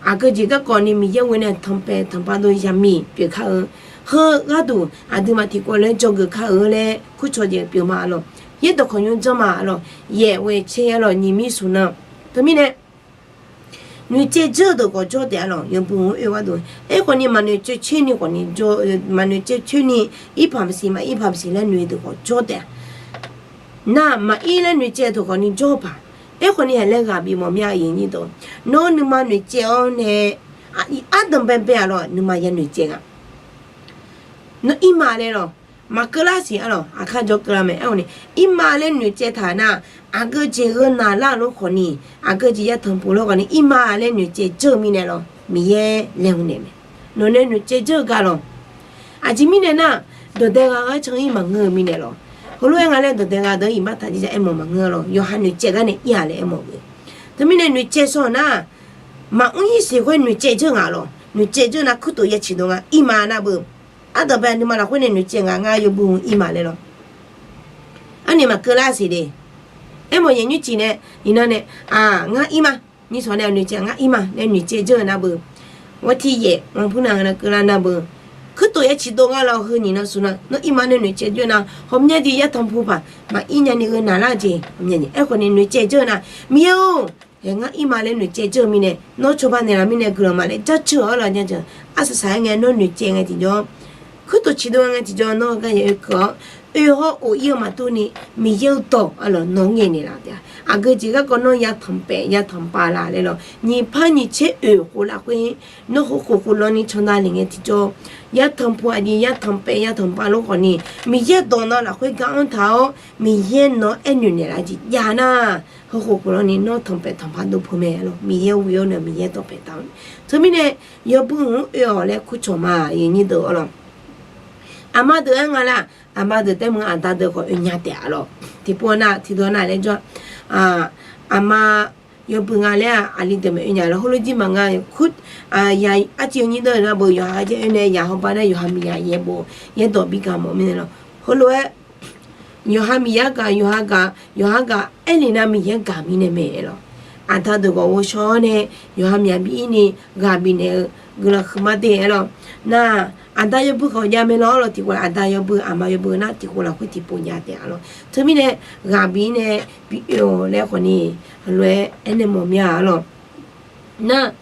aqgeu jeq garkawv ni Miqyaer ghoe nae tanqpaeq tanqpav dov zaqmiq pyeuf kar-eu, heu gharduq aqduimaf tiqkawv laer dzawgeuf kar-eu laer kurcawq jeq pyeuf ma lor. Yaerdawq kawq nymr janr ma lor. Yaef ghoe caer-a lor nyiq mir smq nan. Teumirnae noeqtsaev dzeur-eu deuq khawf jawr taef-a lor, yawbui-anr oe gharduq. Aerkhawf ni maqnoeq tsaev coer ni khawf ni, maqnoeq tsaev coer ni, irpaq maqsiq maq irpaq maqsiq laer noeq deuq khawf jawr taef-a. Nar maqir laer noeqtsaev deuq khawf ni jawr paq. Aerkhawf ni haq laer ghaq bif mawf mir-a aqyuif nyir deuq. Nawr nuima noeqtsaev-awr nae, ardanq baebae-aq lor nuima ya noeqtsaev nga. Nawr irma laer lor, maqkeuv lar siq-a lor, aqkar jawr keuv lar mae. Aerkhawf ni, irma laer noeqtsaev taq nar, aqgeu jeq gheu naq lar-eu lof khawf ni, aqgeu jeq ya tanqpuq lof khawf ni, irma laer noeqtsaev dzeur-eu mirnae lor, Miqyaer laeqhmq naeq mae. Nawq nae noeqtsaev dzeur-eu gar lor. Aqjeq mirnae nar, dawqdae gha gar can-ir maqngeur-eu mirnae lor. Heulof-aer nga laer dawqdae gha deuq-anr iqbax taq jir ja aermawf maqngeur lor. Yawqha noeqtsaev gar nae ir-a laer aermawf-eu. Teumirnae noeqcaev shaw nar, maqmr ir siq khoer noeqcaev dzeur nga lawq. Noeqcaev dzeur nar, kurtof ya ciqdov nga, ir ma nar beu. Ardanqbae nuima lafkhoer nae noeqcaev nga, ngar yawbui-anr ir ma laer lawq. Arni maqkeuv lar siq de. Aermawf yaeq nymrcif nae, iqnan nae, ngar ir ma. Nymrshawq nae noeqcaev ngar ir ma nae noeqcaev dzeur-eu nar beu. Ghartiq yaef manrpur nav-eu nar keuvlar nar beu. Kurtof ya ciqdov nga lawq, heu nyiq nan smq nan nawr ir ma nae noeqcaev dzeur nar, hawmya jeq yatanq pu paq maqir nyani gheu naqlar jeq. Aerkhawf ni noeqcaev dzeur nar, Miqyaer-or, haeq ngar ir ma laer noeqcaev dzeur-eu mirnae, nawr cawba naeqlaf mirnae guiqlanq ma laer jaceuq-awr laf nya jeq. Arsaq saq-aer ngae nawr noeqcaev ngae tiqjawr, kurtof ciqdov ngae tiqjawr nawr gar yaef oekeuv-awr, oe hawr of ir-eu maqdur ni, Miqyaer-eu dawq arlawq nawq ngaeqnaeq laf taef-a. Aqgeu jeq garkawv nawr yatanq paef yatanq pav laf laer lawq. Nyiq par nyiq tser oeq khof lafkhoer, nawr hawkhof khof lawni candav lef ngae tiqjawr, yatanq pu aqjeq yatanq paef yatanq pav lof khawf ni, Miqyaer dawq nawq lafkhoer gar anr taq-awr, Miqyaer nawq-anr aernoeq naeqlaf jeq jav nar, hawkhof khof lawni nawr tanq paef tanq pav dov peuq mae lawq. Miqyaer ghoe-awr nae Miqyaer dawqpaeq taq-awr. Teumirnae, yawbui-anr oe-awq laer kurcawq ma, aqyuif nyir deuq arlawq. Aqma deuq-aer nga lar, aqma deuq taemq-eu aqda deuq khawf oe nya taef-a lawq. Tiqpov nar tiqdawq nar laer jawr, aqma yawbui nga laer-aq, aqli deuq maeq oe nya lawq. Heulof jir maqnga, kur, arciv nyir deuq nar beu, yawqha gar jaer oe nae yaq hawbar nar yawqha miqyaq yaerbof yaerdawq bi gaq mawf mirnae lawq. Heulof-aer yawqha miqyaer gaq, yawqha gaq, yawqha gaq aerlef nar Miqyaer gaq mirnae mae lawq. Aqda deuq ghawqghof shaw-awr nae yawqha miqyaq bi ir ni ghaq bifnaeq-eu guiqlanq huiqma de aer lawq. Nar, aqda yawbui khawf jav mae lawq arlawq. Tiqkhof aqda yawbui aqma yawbui nar tiqkhof lafkhoer tiqpov jav taef-a lawq. Teumirnae, ghaq bif nae bi oe-awq laer khawf ni, heulof-aer aernaeq mawf mir-a arlawq. Nar,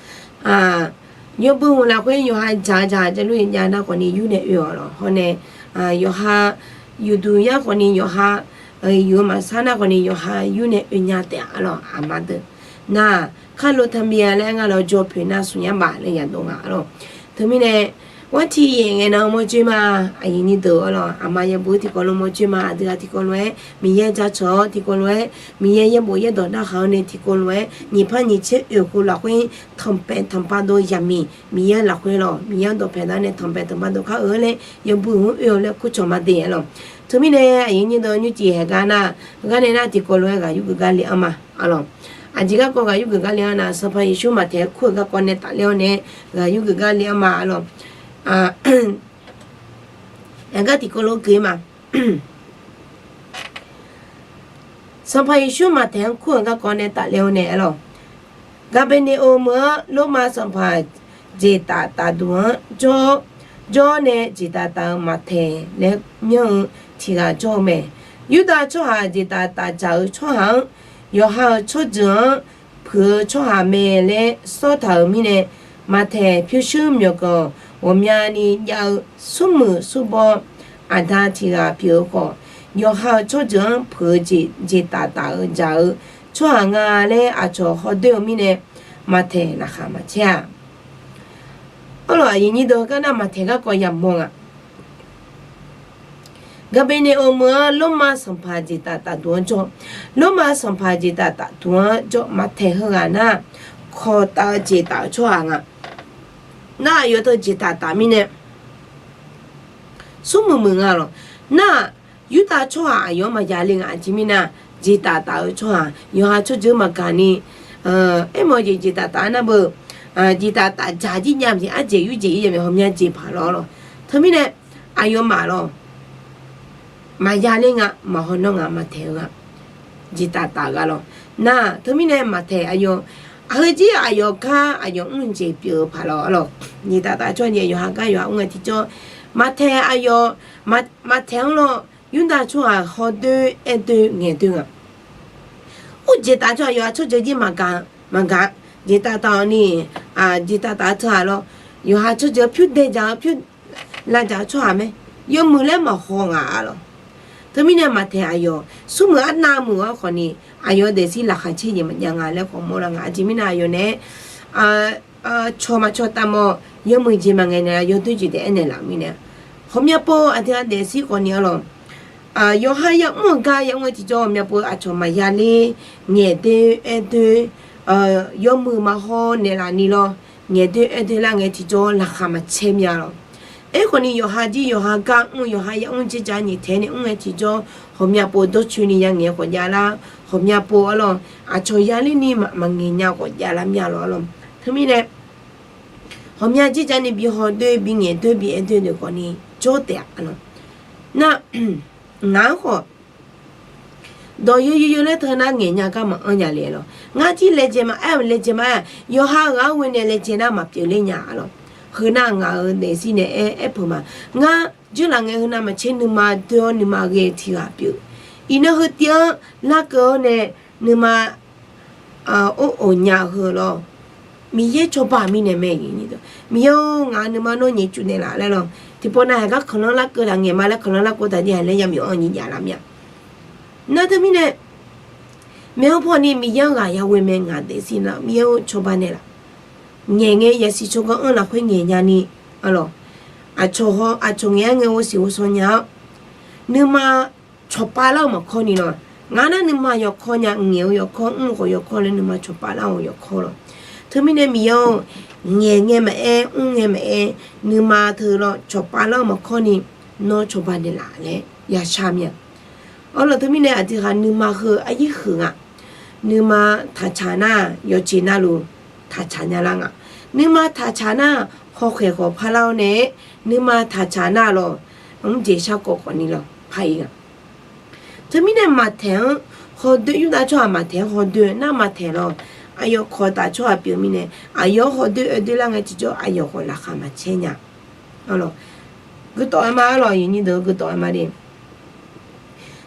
yawbui hmq lafkhoer yawqha dzaq dzaq javluf-aer jav nar khawf ni yur nae oe-awq lawq. Hawr nae, yawqha yufduq yar khawf ni yawqha, yuf-eu maqsar nar khawf ni yawqha yur nae oe nya taef-a lawq, aqma deuq. Nar, kharlo taqmir-a laer aer nga lawq, jawr poeq nar smq yar baf laer yadov nga arlawq. Teumirnae, ghartiq yaef ngae nan mawrjoe ma, aqyuif nyir deuq arlawq. Aqma yawbui tiqkawv lo mawrjoe ma, aqdui-aq tiqkawv lof-aer Miqyaer jaceuq-awr, tiqkawv lof-aer Miqyaer yaerbof yaerdawq narhaq-awr nae, tiqkawv lof-aer nyiq par nyiq tser oeq khof lafkhoer tanqpaef tanqpav dov yamq-iq, Miqyaer lafkhoer lawq, Miqyaer-anr dawqpaeq dar nae tanqpaef tanqpav dov kar-eu laer yawbui-anr oe-awq laer kurcawq ma de arlawq. Teumirnae aqyuif nyir deuq nymrcif haeq gar nar, gharnae nar tiqkawv lof-aer ghaq yurgeuf gar le-anr ma arlawq. Aqjeq garkawv ghaq yurgeuf gar le-anr nar, Sanqpaq Yeqsur Maqtaeq-anr kur-euq garkawv nae tafler-awr nae ghaq yurgeuf gar le-anr ma arlawq. Aqgar tiqkawv lof-aer gui ma. Sanqpaq Yeqsur Maqtaeq-anr kur-euq garkawv nae tafler-awr nae arlawq. Gaqbeqneqoq meuq-anr Lormav sanqpaq jeqtaf tafduq-anr jawr-awr, jawr-awr nae jeqtaf taf-eu Maqtaeq laer myanr-eu tiq ghaq jawr-eu mae. Yurdav tsawrhaq jeqtaf taf dzaq-eu tsawrhaq-anr, yawqha-euq tsawrjeuq-anr puiq-eu tsawrhaq mae laer sawr taq-euq mirnae, Maqtaeq pyurshuir myawqganq ghawqmyani jav-eu smrmuiq smrbaw aqda tiq ghaq pyeuf-eu khawf, yawqha-euq tsawrjeuq-anr puiq-eu jeq jeqtaf taf-eu dzaq-eu tsawrhaq nga laer aqcawq hawdoer-eu mirnae, Maqtaeq laqkhaq maqcaer-a. Arlawq, aqyuif nyir deuq-eu gar nar Maqtaeq garkawv yamawr nga. Gaqbeqneqoq meuq-anr Lormav sanqpaq jeqtaf tafduq-anr jawr. Lormav sanqpaq jeqtaf tafduq-anr jawr, Maqtaeq heughaq nar kawq taf-eu jeqtaf-eu tsawrhaq nga. Nar aqyawf teu jeqtaf taf mirnae smrmuiq muiq nga lawq. Nar-aq, Yurdav tsawrhaq aqyawf-anr maqya le nga. Aqjeq mirnae, jeqtaf taf-eu tsawrhaq yawqha tsawrjeuq maqgaq ni, aermawf jeq jeqtaf taf-a nar beu, jeqtaf taf dzaq jir jav-eu arjeq yurjeq yur jav mae, ghawqmya jeq paq lawr lawq. Teumirnae, aqyawfmaf lawq, maqya ler nga, maqhaw nawr nga, Maqtaeq-eu nga. Jeqtaf taf-eu ghaq lawq. Nar-aq, teumirnae Maqtaeq aqyawf, aqheu jir aqyawf gar aqyawf mr-eu jeq pyeuf-eu paq lawr lawq. Jeqtaf taf tsawrjeuq yawqha gar yawqha mr ngae tiqjawr, Maqtaeq aqyawf, Maqtaeq-anr lawr, Yurdav tsawrhaq hawdoer aerdoer ngaeqdoer nga. Or, jeqtaf tsawrhaq yawqha tsawrjeuq jir maqgaq, maqgaq, jeqtaf taf-awq ni, jeqtaf taf-eu teughaq lawr, yawqha tsawrjeuq pyur dae dzaq-eu pyur lavdzaq-eu tsawrhaq mae. Yawmuiq laer maqhaw nga-a lawq. Teumirnae Maqtaeq aqyawf smrmuiq arnav muiq-awr khawf ni, aqyawf daefzir laqkhaq caer jeq maqjav nga laer khawf mawrlar nga. Aqjeq mirnae aqyawf naeq-aer cawq maqcawq taf mawf, yawmuiq jeq maqngaeq naeq-a, yawdoer jeq taef aernaeq laf-euq mirnae, ghawqmya pov aqdui-aq daefzir khawf ni-a lawq. Yawqha yamr-eu gar yamr ngae tiqjawr, ghawqmya pov aqcawq maqya ler, ngaeqdoer aerdoer, yawmuiq maqhaw naeqlaf ni lawr, ngaeqdoer aerdoer lar ngae tiqjawr laqkhaq maqcaer mya lawq. Aerkhawf ni yawqha jir yawqha gar mr, yawqha yamr jir ja nyiq taeq nae mr ngae tiqjawr, ghawqmya pov dawrcoeni ya ngaeq-eu khawf javlar, ghawqmya pov arlawr, aqcawq yaler ni maqngaeq nya khawf javlar mya lawr arlawr. Teumirnae ghawqmya jir ja ni bi hawdoer bi ngaeq doer bi aer doer deuq khawf ni jawr taef-a arlawr. Nar, ngaq-anr khawf dawq yoyuiv laer teu nar ngaeq nya gar maqanr nya le lawr. Ngar jir laejae ma aer-eu laejae ma aer-aq, yawqha ghaq-anr ghoe nae laejae nar maqpyeuf ler nya arlawr. Heu nar ngaq-euq daefzir nae aer aer peuq ma. Ngar jawrlaf ngae heu navmaqtser nuima doer-awr nuima ghae-eu tiq ghaq pyeuf. Iqnan heu tiv-anr larkeuv-awr nae nuima or of nya-eu heu lawr. Miqyaer cawba mirnae mae. Miqyaer-or, ngaq nuima nawr nyaef cuf naeqlaf laer lawr. Tiqpov nav haeq gar kanqlanr larkeuv taq ngaeq ma laer kanqlanr larkeuv taq jir haiq laer yamyawf-anr nyiq jav lar mya. Nar teumirnae maeq-anr pawni Miqyaer-anr ghaq yaghoe mae ngaq daefzir nar Miqyaer-or cawba naeqlaf. Ngaeq ngae yasiq tsawrganr anr lafkhoer ngaeq nyani arlawr. Aqcawq haw aqcawq ngaeq-aer ngae ghovsiq ghovshaw nya-awr nuima cawqpav lar-eu maqkawr ni lawr. Ngar nar nuima yawkawr nya, ngaeq-eu yawkawr, mr-eu khawf yawkawr laer nuima cawqpav lar-eu yawkawr lawr. Teumirnae Miqyaer-or, ngaeq ngae maqaer, mr ngae maqaer, nuima teu lawr cawqpav lar-eu maqkawr ni nawr cawba naeqlaf laer yashar mya. Arlawr teumirnae aqdui ghaq nuima heu aryir huiq nga. Nuima taqtsaq nar yawqjeq navluf taqtsaq nya lar nga. Nuima taqtsaq nar hawkhaeq khawf parlar-awr nae nuima taqtsaq nar lawr mr jeq sharkawv khawf ni lawr par-ir nga. Teumirnae maqtaeq-anr hawdoer yurdav tsawrhaq maqtaeq-anr hawdoer nar maqtaeq lawr. Aqyawf kawq taf tsawrhaq pyeuf mirnae aqyawf-anr hawdoer oedoer lar ngae tiqjawr aqyawf khawf laqkhaq maqcaer nya. Guitawf-aer ma arlawr, aqyuif aqnyir deuq-eu guitawf-aer ma de.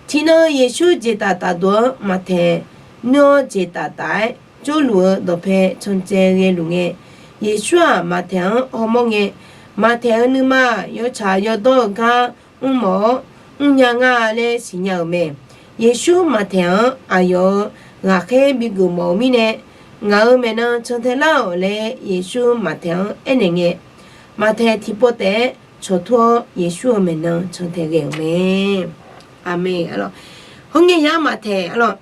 Tiqnan Yeqsur jeqtaf tafduq-anr maqtaeq nuir-awr jeqtaf taf-aer jawrluf-eu dawqpae cancae ghaeluf ngae, Yeqsur-aq maqtaeq-anr hawmawr ngae, maqtaeq-eu nuima-aq yawtsaq yawdawr-eu gar mrmawf-awr mrnya nga laer siqnya-euq mae. Yeqsur maqtaeq-anr aqyawf-euq ghaqkhaer bigeuf mawf-eu mirnae, ngaq-euq maeqnan cantae lar-awq laer Yeqsur maqtaeq-anr aernaeq ngae, maqtaeq tiqpov taef-aer cawqtur-awr Yeqsur-euq maeqnan cantae ghae-euq mae. Aqmeq. Hawr ngae yar maqtaeq arlawr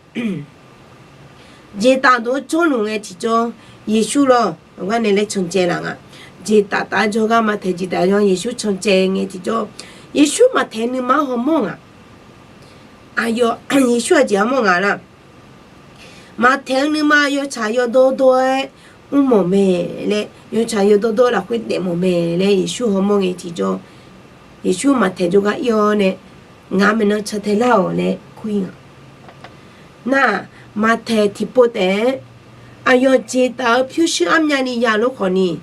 jeqtaf dawq-anr jawrluf ngae tiqjawr Yeqsur lawr gar nae laer cancae laf nga. Jeqtaf taf-aer jawrgar maqtaeq jeqtaf jawr Yeqsur cancae ngae tiqjawr, Yeqsur maqtaeq nuima-anr hawmawr nga. Aqyawf Yeqsur aqjeq armawr nga nar, maqtaeq-eu nuima yawtsaq yawdawr dawr-aer mrmawf mae laer, yawtsaq yawdawr dawr-aer lafkhoer daef mawf mae laer Yeqsur hawmawr ngae tiqjawr, Yeqsur maqtaeq jawrgar ir-awr nae, ngaq maeqnan cantae lar-awq laer kur-ir nga. Nar-aq, maqtaeq tiqpov taef-aer aqyawf jeqtaf-eu pyurshuir armyavni yalof khawfni,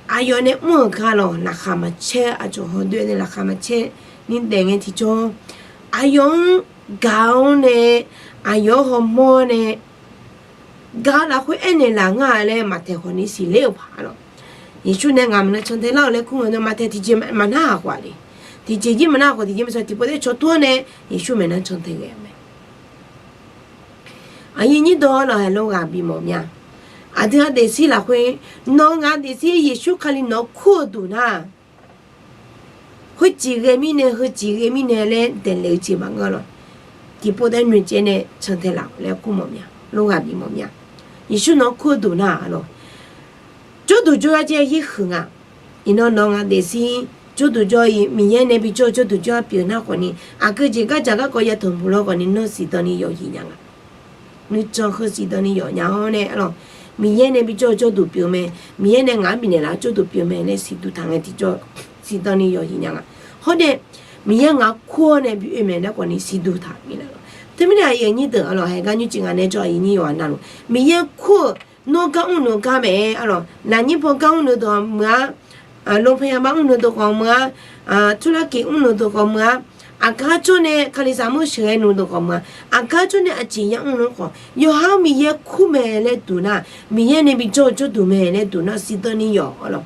aqyawf nae mr-euq gar lawr laqkhaq maqcaer, aqcawq hawdoer nae laqkhaq maqcaer ni daef ngae tiqjawr, aqyawf-anr gaq-awr nae, aqyawf-anr hawmawr nae, gaq-eu lafkhoer aernaeq laf ngar laer maqtaeq khawfni siqler-euq paq lawr. Yeqsur nae ngaq maeqnan cantae lar-awq laer kur-eu nar maqtaeq tiqjeq maqnar haq khawf-a le. Tiqjeq jir maqnar haq khawf tiqjeq maqsaq tiqpov taef-aer cawqtur-awr nae Yeqsur maeqnan cantae ghae-eu mae. Aqyuif aqnyir dawq lawq haeq lof ghaq bimawf mya. Aqdui-aq daefzir lafkhoer nawq-eu ngaq daefzir Yeqsur Kali nawq-anr kur-eu duq nar, khoerjeq ghae mirnae heujeq ghae mirnae laer daeqlaef-eu jeq maqngeur lawq. Tiqpov taef-aer noeqtsaev nae cantae laf-awq laer kur mawf mya, lof ghaq bimawf mya. Yeqsur nawq-anr kur-eu duq nar lawq, jawrduq jawr-aer jeq-aer huiq nga. Iqnan nawq-eu ngaq daefzir jawrduq jawr-ir, Miqyaer nae bijawr-eu jawrduq jawr-aer pyeuf nar khawfni, aqgeu jeq gardzaq garkawv yatanq buq lawr khawfni nawr siqdan ni yawq hiq nya nga. Nuijan heu siqdan ni yawq nya-awr nae arlawq, Miqyaer nae bijawr-eu jawrduq pyeuf mae, Miqyaer nae ngaq-anr bifnaeq laf-eu jawrduq pyeuf mae laer siqduq taq ngae tiqjawr, siqdan ni yawq hiq nya nga. Hawr nae Miqyaer ngaq-anr kur-awr nae bi oe mae laer khawfni siqduq taq mirnae lawq. Teumirnae aqyuif aqnyir deuq arlawq, haeq gar nymrcif ngaq nae jawr aqyuif aqnyir yawqghaq navluf, Miqyaer kur-eu nawr gar mrluf-eu gar mae arlawq, lafnyir paw gar mrluf-eu dawq meuq-ar, โรงพยาบาล mrluf-eu dawq khawf meuq-ar, ธุรกิจ mrluf-eu dawq khawf meuq-ar, aqgar jawr nae kalizaq mawr sheuqghae luf-eu dawq khawf meuq-ar, aqgar jawr nae aqjeq ya mrluf-anr khawf yawqha-anr Miqyaer kur mae laer duq nar, Miqyaer nae bijawr-eu jawrduq mae laer duq nar siqdan ni yawq arlawq.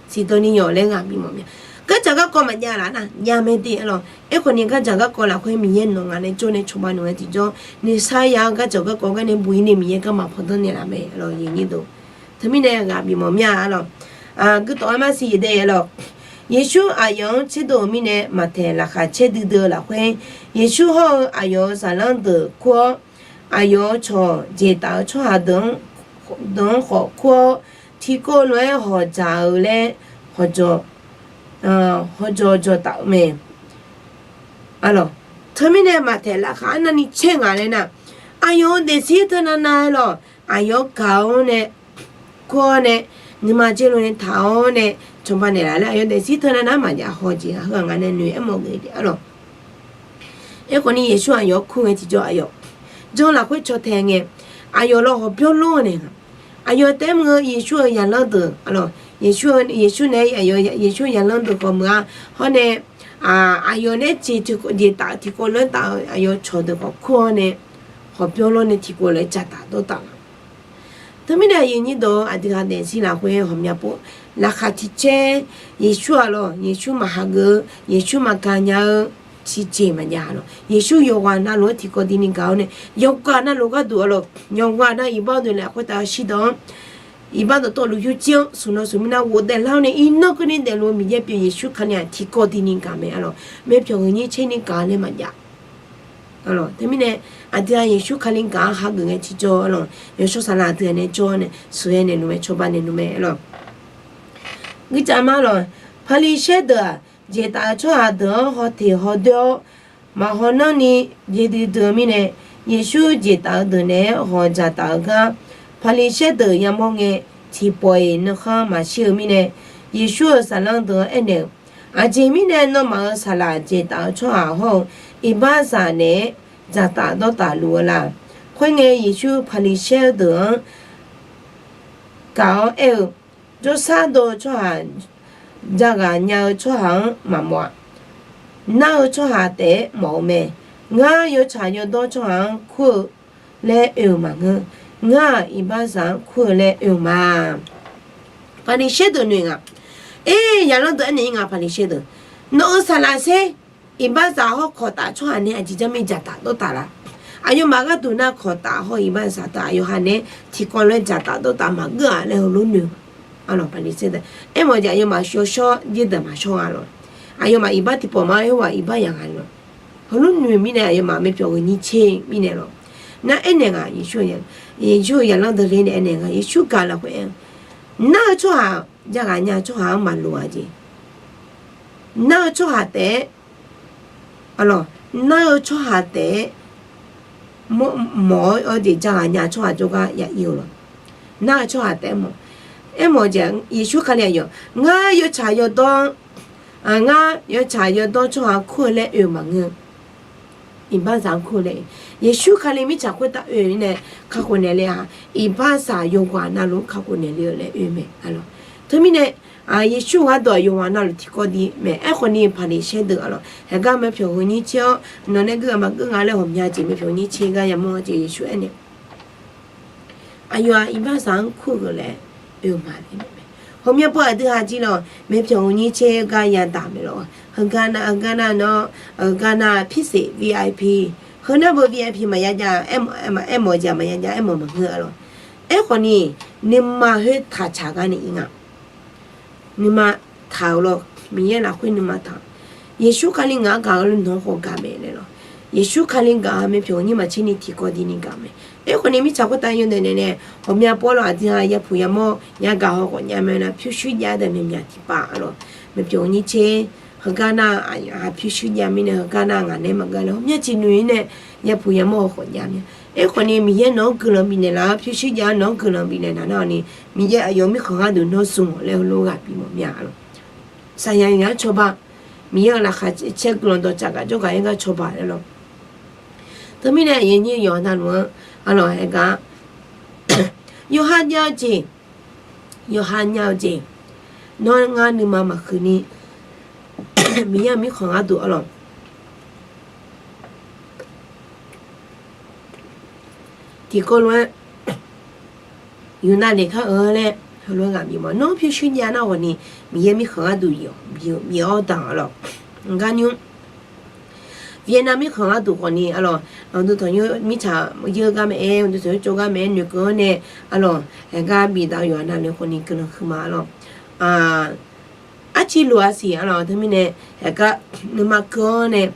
Siqdan ni yawq laer ghaq bimawf mya. Gardzaq garkawv maqjav laf nar jav mae de arlawq. Aerkhawfni gardzaq garkawv lafkhoer Miqyaer nawq ngaq nae jawr nae cawba noeq-aer tiqjawr, nuisar ya-eu gardzaq garkawv gar nae buq-ir nae Miqyaer garma pandanr naeqlaf mae arlawq. Teumirnae ghaq bimawf mya arlawq. Guitawf-aer mar siq-ir de arlawq. Yeqsur aqyawf-anr tserdov-euq mirnae maqtaeq laqkhaq caer duidui-eu lafkhoer, Yeqsur hawr-eu aqyawf-euq zaqlanr deuq kur-awr, aqyawf-euq cawq jeqtaf-eu tsawrhaq deuq-anr khawf kur-awr, tiqkov lof-aer hawqdzaq-eu laer hawqdzawq hawjawq jawqtaf-eu mae. Arlawq, teumirnae maqtaeq lafkhaq arnavni caer ngaq laer nar, aqyawf-euq daefzir teunav nav-aer lawq, aqyawf-anr gaq-awr nae, kur-awr nae, nuima dzer lof nae taq-awr nae, cawba naeqlaf laer aqyawf daefzir teunav nav-aer maqjav haw jeq-aq, heu-aq ngaq nae noeq aermawf geuf-eu arlawq. Aerkhawf ni Yeqsur aqyawf-anr kur ngae tiqjawr aqyawf jan lafkhoer caw tae ngae, aqyawf lawr hawqbyawr lor-eu naeq nga. Aqyawf taef-aer mr-eu Yeqsur-euq zaqlanr deuq arlawq, Yeqsur nae aqyawf Yeqsur zaqlanr deuq khawf meuq-a. Hawr nae aqyawf nae jeq jeqtaf tiqkawv lof-aer taf-eu aqyawf cawqdeuq khawf kur-awr nae, hawqbyawr lor nae tiqkawv lof-aer dzaqtaf dawrtaf nga. Teumirnae aqyuif nyir dawq-eu aqdui ghaq daefzir lafkhoer ghawqmya pov, laqkhaq tiq caer, Yeqsur-aq lawq, Yeqsur maqhageuf-eu, Yeqsur maqgaq nya-eu, tiqjeq maqjav lawq. Yeqsur yawqghaq navluf-anr tiqkawv dini gaq-awr nae, yawqghaq navluf gharduq arlawq, yawqghaq nav iqbax deuq laer khoertav shirdan-anr, iqbax dawqtawvluf yurjir-anr smq nan smq mirnav ghofdaef lar-awr nae, iqnan keuvni daefluf-eu Miqyaer pyeuf Yeqsur Kali-aq tiqkawv dini gaq mae arlawq. Myavpyawq huiq nyir tser ni gaq laer maqjav. Arlawq, teumirnae aqdui-aq Yeqsur Kali gaq-anr hageuf ngae tiqjawr arlawq, yawshawr saqlaq aqdui-aq nae jawr-awr nae sheuqghae naeqluf mae, cawba naeqluf mae arlawq. Guicav ma lawq, Paqliqsaer deuq-aq, jeqtaf-eu tsawrhaq deuq-anr hawteq hawdoer-awr, maqhaw nanrni byaerdui dui-eu mirnae, Yeqsur jeqtaf-eu deuq naeq-aer hawq dzaqtaf-eu gar, Paqliqsaer deuq yamawr ngae, tiqpawf-iq nuikhanr maqshir-eu mirnae, Yeqsur-euq saflar deuq-anr aernaeq-eu, Aqjeq mirnae nawmaf-euq saqlaq jeqtaf-eu tsawrhaq hawr-eu iqbaxzaq naeq-aer dzaqtaf dawrtaf luf-eu la? Khoerngae, Yeqsur Paqliqsaer deuq-anr gaq-awr aer-eu, Jawrsar dov-eu tsawrhaq, jaghaq nya-eu tsawrhaq-anr maqmawf-aq, nar-eu tsawrhaq taef-aer mawf-eu mae. Ngar yawtsaq yawdawr tsawrhaq-anr kur-eu laer oe-euq maqngeur. Ngar-aq, iqbaxzaq-anr kur-eu laer oe-euq ma. Paqliqsaer deuq noeq nga. Aer, zaqlanr deuq aernaeq-ir nga, Paqliqsaer deuq, nawq-euq saqlaq saer iqbaxzaq hawr kawqtaf tsawrhaq nae aqjeq jarmir dzaqtaf dawrtaf la? Aqyawfmaf gharduq nar kawqtaf hawr iqbaxzaq teu aqyawf ha nae tiqkawv lof-aer dzaqtaf dawrtaf maqgeur-aq laer heulof noeq-eu ma. Arlawq, Paqliqsaer deuq aermawf-eu jeq aqyawfmaf shawshawr jir deuq maqshawr nga lawq. Aqyawfmaf iqbax tiqpawf ma-aer hawr-aq iqbax yaq nga lawq. Heulof noeq mirnae aqyawfmaf myavpyawq huiq nyir tser mirnae lawq. Nar aernaeq nga, Yeqsur-euq zaqlanr deuq le nae aernaeq nga, Yeqsur gaq lafkhoer aer-eu, nar-eu tsawrhaq, jaghaq nya-eu tsawrhaq-anr maqloq-a jeq. Nar-eu tsawrhaq taef-aer, arlawq, nar-eu tsawrhaq taef-aer mawf-awr jeq jaghaq nya tsawrhaq jawrgar ya ir-eu lawq. Nar-eu tsawrhaq taef-aer mawf. Aermawf-eu jeq Yeqsur Kali aqyawf, ngar yawtsaq yawdawr-anr, ngar yawtsaq yawdawr tsawrhaq-anr kur-eu laer oe-eu maqngeur. Iqbaxzaq-anr kur-eu laer oe. Yeqsur Kali mirtsaq khoertav oe-eu mirnae kakhof naeq le-aq, iqbaxzaq yawqghaq navluf-anr kakhof naeq le-eu laer oe mae, arlawq. Teumirnae Yeqsur gharduq-aq yawqghaq navluf tiqkawv di mae. Aerkhawf ni Paqliqsaer deuq, arlawq, heugar myavpyawq huiq nyir tser-awr nawq nae geur-aq maqgeur nga laer ghawqmya jeq myavpyawq huiq nyir tser gar yamawr-eu jeq Yeqsur aernaeq Aqyawf-aq iqbaxzaq-anr kur-eu laer oe-eu ma laer mae. Ghawqmya pov aqdui ha jir lawq, myavpyawq huiq nyir tser gar yadaq mae lawq. Heugar nar, heugar nar nawr, heugar nar พิเศษ VIP, heu nar beu VIP maqya jav, aermawf jeq maqya jav, aermawf maqngeur-a lawq. Aerkhawf ni nuima khoertaq tsaq gar nae ir nga. Nuima taq-euq lawr, Miqyaer lafkhoer nuima taq. Yeqsur Kali ngaq-anr gaq-eu lof nawq-anr khawf gaq mae laer lawq. Yeqsur Kali gaq-a myavpyawq huiq nyir maqtser ni tiqkawv di ni gaq mae. Aerkhawf ni mirtsaq khoertav yawdaef naeq nae ghawqmya pov lawq, aqdui ha yapuq yamawr yagaq haw khawf nya mae nar pyurshuir jav-eu deuq myaqmyaq tiqpav lawq. Myavpyawq huiq nyir tser heugar nar-aq pyurshuir jav mirnae heugar nar ngaq nae maqgeur laer ghawqmya jeq noeq-ir nae yapuq yamawr haw khawf jav mya. Aerkhawf ni Miqyaer nawq-anr guiqlanq bifnaeq laf-awr pyurshuir jav-awr nawq-anr guiqlanq bifnaeq laf nar-awq ni, Miqyaer aqyawf mirkhanq gharduq nawr smq-awq laer heulof ghaq bimawf mya lawq. Saqyaq yawqha cawba, Miqyaer-euq laqkhaq caer guiqlanq dawqtsaf gaq jawrgaq-aer gar cawba laer lawq. Teumirnae aqyuif aqnyir yawqha navluf-anr arlawq aer gar, yawqha jav-eu jeq, yawqha nya-eu jeq, nawr ngar nuima maqhuiq ni, Miqyaer-euq mirkhanq gharduq arlawq tiqkawv lof-aer yufnav naeq kar-eu laer heulof-aer ghaq bimawf. Nawr pyurshuir jav nar ghawq ni, Miqyaer mirkhanq gharduq bif-awr daq-awq lawq. Ngar nymr Vietnam mirkhanq gharduq khawf ni arlawq, uqduq tanqnymr mirtsaq yeur gar maqaer, uqduq tanqnymr tsov gar maqaer noeqkeuv-anr nae arlawq, haeqgar bifdaf-eu yawqha navluf khawf ni guiqlanq huiqma arlawq. Arciv lof-a siq arlawq, teumirnae haeqgar nuima keuv-anr nae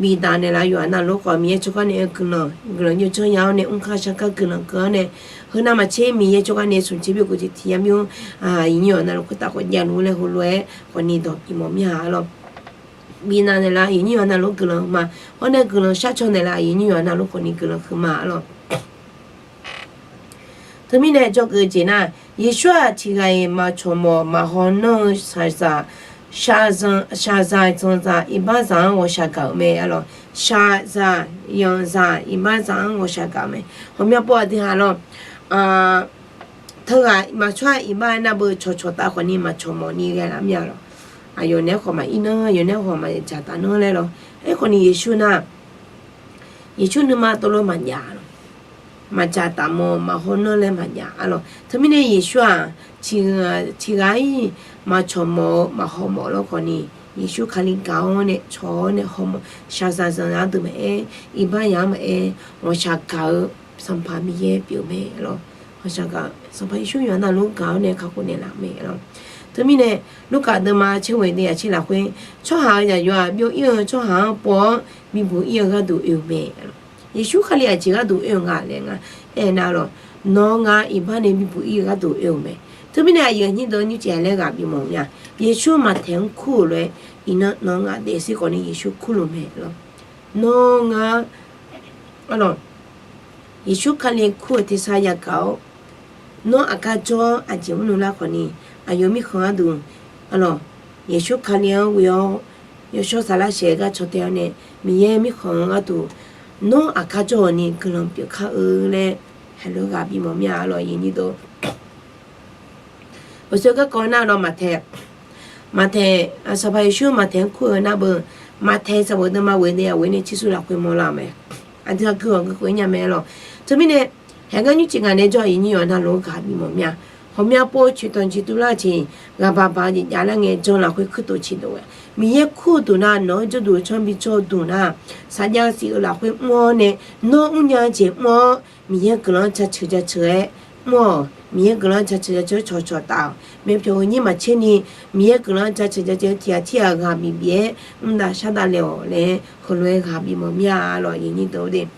bidaq naeqlaf yawqha navluf khawf Miqyaer tsawrganr nae guiqlanq guiqlanq jawrjanr ya-awr nae mrkar sharkar guiqlanq keuv-awr nae, heu navmaqtser Miqyaer tsawrganr nae smq tser byov keuv tiq tiq yar byov, aqyuif nyir yawqha navluf khoertav khawf javluf laer heulof-aer khawfni dawq bimawf mir-a arlawr. Bidaq naeqlaf aqyuif nyir yawqha navluf guiqlanq huiqma. Hawr nae guiqlanq sharcaw naeqlaf aqyuif nyir yawqha navluf khawfni guiqlanq huiqma arlawr. Teumirnae dzawgeuf-eu jeq nar, Yeqsur-aq tiqghaq-iq maqcawq mawf maqhaw nanr-eu shaqzaq, shaqzaq zanqzaq iqbaxzaq-anr ghawqshaq gaq-euq mae arlawr. Shaqzaq zanqzaq iqbaxzaq-anr ghawqshaq gaq-euq mae. Ghawqmya pov-aq dui ha lawr. Teughaq maqtsawr-aq iqbax nar beu cawqcawq tav khawfni maqcawq mawf ni ghae lar mir-a lawr. Aqyawf naeq-aer khawf maqir nanr, aqyawf naeq-aer khawf maqjaq taf nanr laer lawr. Aerkhawfni Yeqsur nar, Yeqsur nuima tov lof maqjav lawr. Maqjaq taf mawf maqhaw nanr laer maqjav arlawr. Teumirnae Yeqsur-aq, tiqghaq-iq maqcawq mawf-eu maqhaw mawf lawr khawfni, Yeqsur Kali gaq-awr nae cawq-awr nae haw mawf shaqzaq zanqzaq-anr deuq maqaer, iqbaxzaq-anr maqaer, ghawqshaq gaq-eu Sanqpaq Miqyaer pyeuf-eu mae lawr. Ghawqshaq gaq-eu Sanqpaq Yeqsur yawqha navluf gaq-awr nae kakhof naeqlaf-eu mae lawr. Teumirnae Lurkaf deuvma tser ghoeq de aqtser lafkhoer, tsawrhaq-euq zaqyo-aq byov ir-eu tsawrhaq-anr pov-awr bibuq ir-eu gharduq oe-eu mae. Yeqsur Kali aqjeq gharduq oe-eu nga laer nga aernar lawr, nawq-eu nga iqbax nae bibuq ir-eu gharduq oe-eu mae. Teumirnae aqyuif aqnyir deuq nymrcif-a laer ghaq bimawf-eu nya. Yeqsur Maqtaeq-anr kur-euq lof-aer, iqnan nawq-eu nga daefzir khawfni Yeqsur kur luf mae lawr. Nawr nga, arlawr, Yeqsur Kali kur-euq tersar yagaq-awr, nawr aqgar jawr-awr aqjeq mrluf lar khawfni, aqyawf mirkhanq gharduq, arlawr, Yeqsur Kali-anr ghoe-awr, yawshawr saflar shaeq gar caw tae-awr nae, Miqyaer mirkhanq-eu gharduq, nawr aqgar jawr-awq ni guiqlanq pyeuf kar-eu laer, haiq lof ghaq bimawf mir-a arlawr, aqyuif nyir deuq. Uqshoe garkawv nar lawr Maqtaeq, Maqtaeq, Sanqpaq Yeqsur Maqtaeq-anr kur-eu nar beu, Maqtaeq sanqbof deuvma ghoeq nae aqghoe nae tser sur lafkhoer mawrlar-eu mae. Aqdui aqgeu ghawq gui khof-ir nya mae lawr. Teumirnae, haeq gar nymrcif ngaq nae jawr aqyuif nyir yawqha navluf-anr ghaq bimawf mir-a. Ghawqmya pov coeqtanq jeq tuvlar-eu jeq, ghaq baq baq-eu jeq javlar ngae jan lafkhoer kuirtof ciqdov ghae. Miqyaer kur-eu duq nar, nawq-anr jawrduq-eu tsawrmyanr bi jawr-eu duq nar, saqjav siq-eu lafkhoer mr-awr nae, nawr mrnya-eu jeq mr-awr, Miqyaer guiqlanq-anr jaceuq jaceuq-aer mr-awq. Miqyaer guiqlanq-anr jaceuq jaceuq-aer cawqcawq taf-awq. Myavpyawq-eu nyir maqtser ni, Miqyaer guiqlanq-anr jaceuq jaceuq-aer tiq ghaq tir ghaq ghaq bif bif-aer mr dav shar dav le-awq laer heulof-aer ghaq bimawf mir-a lawr, aqyuif nyir deuq-or de.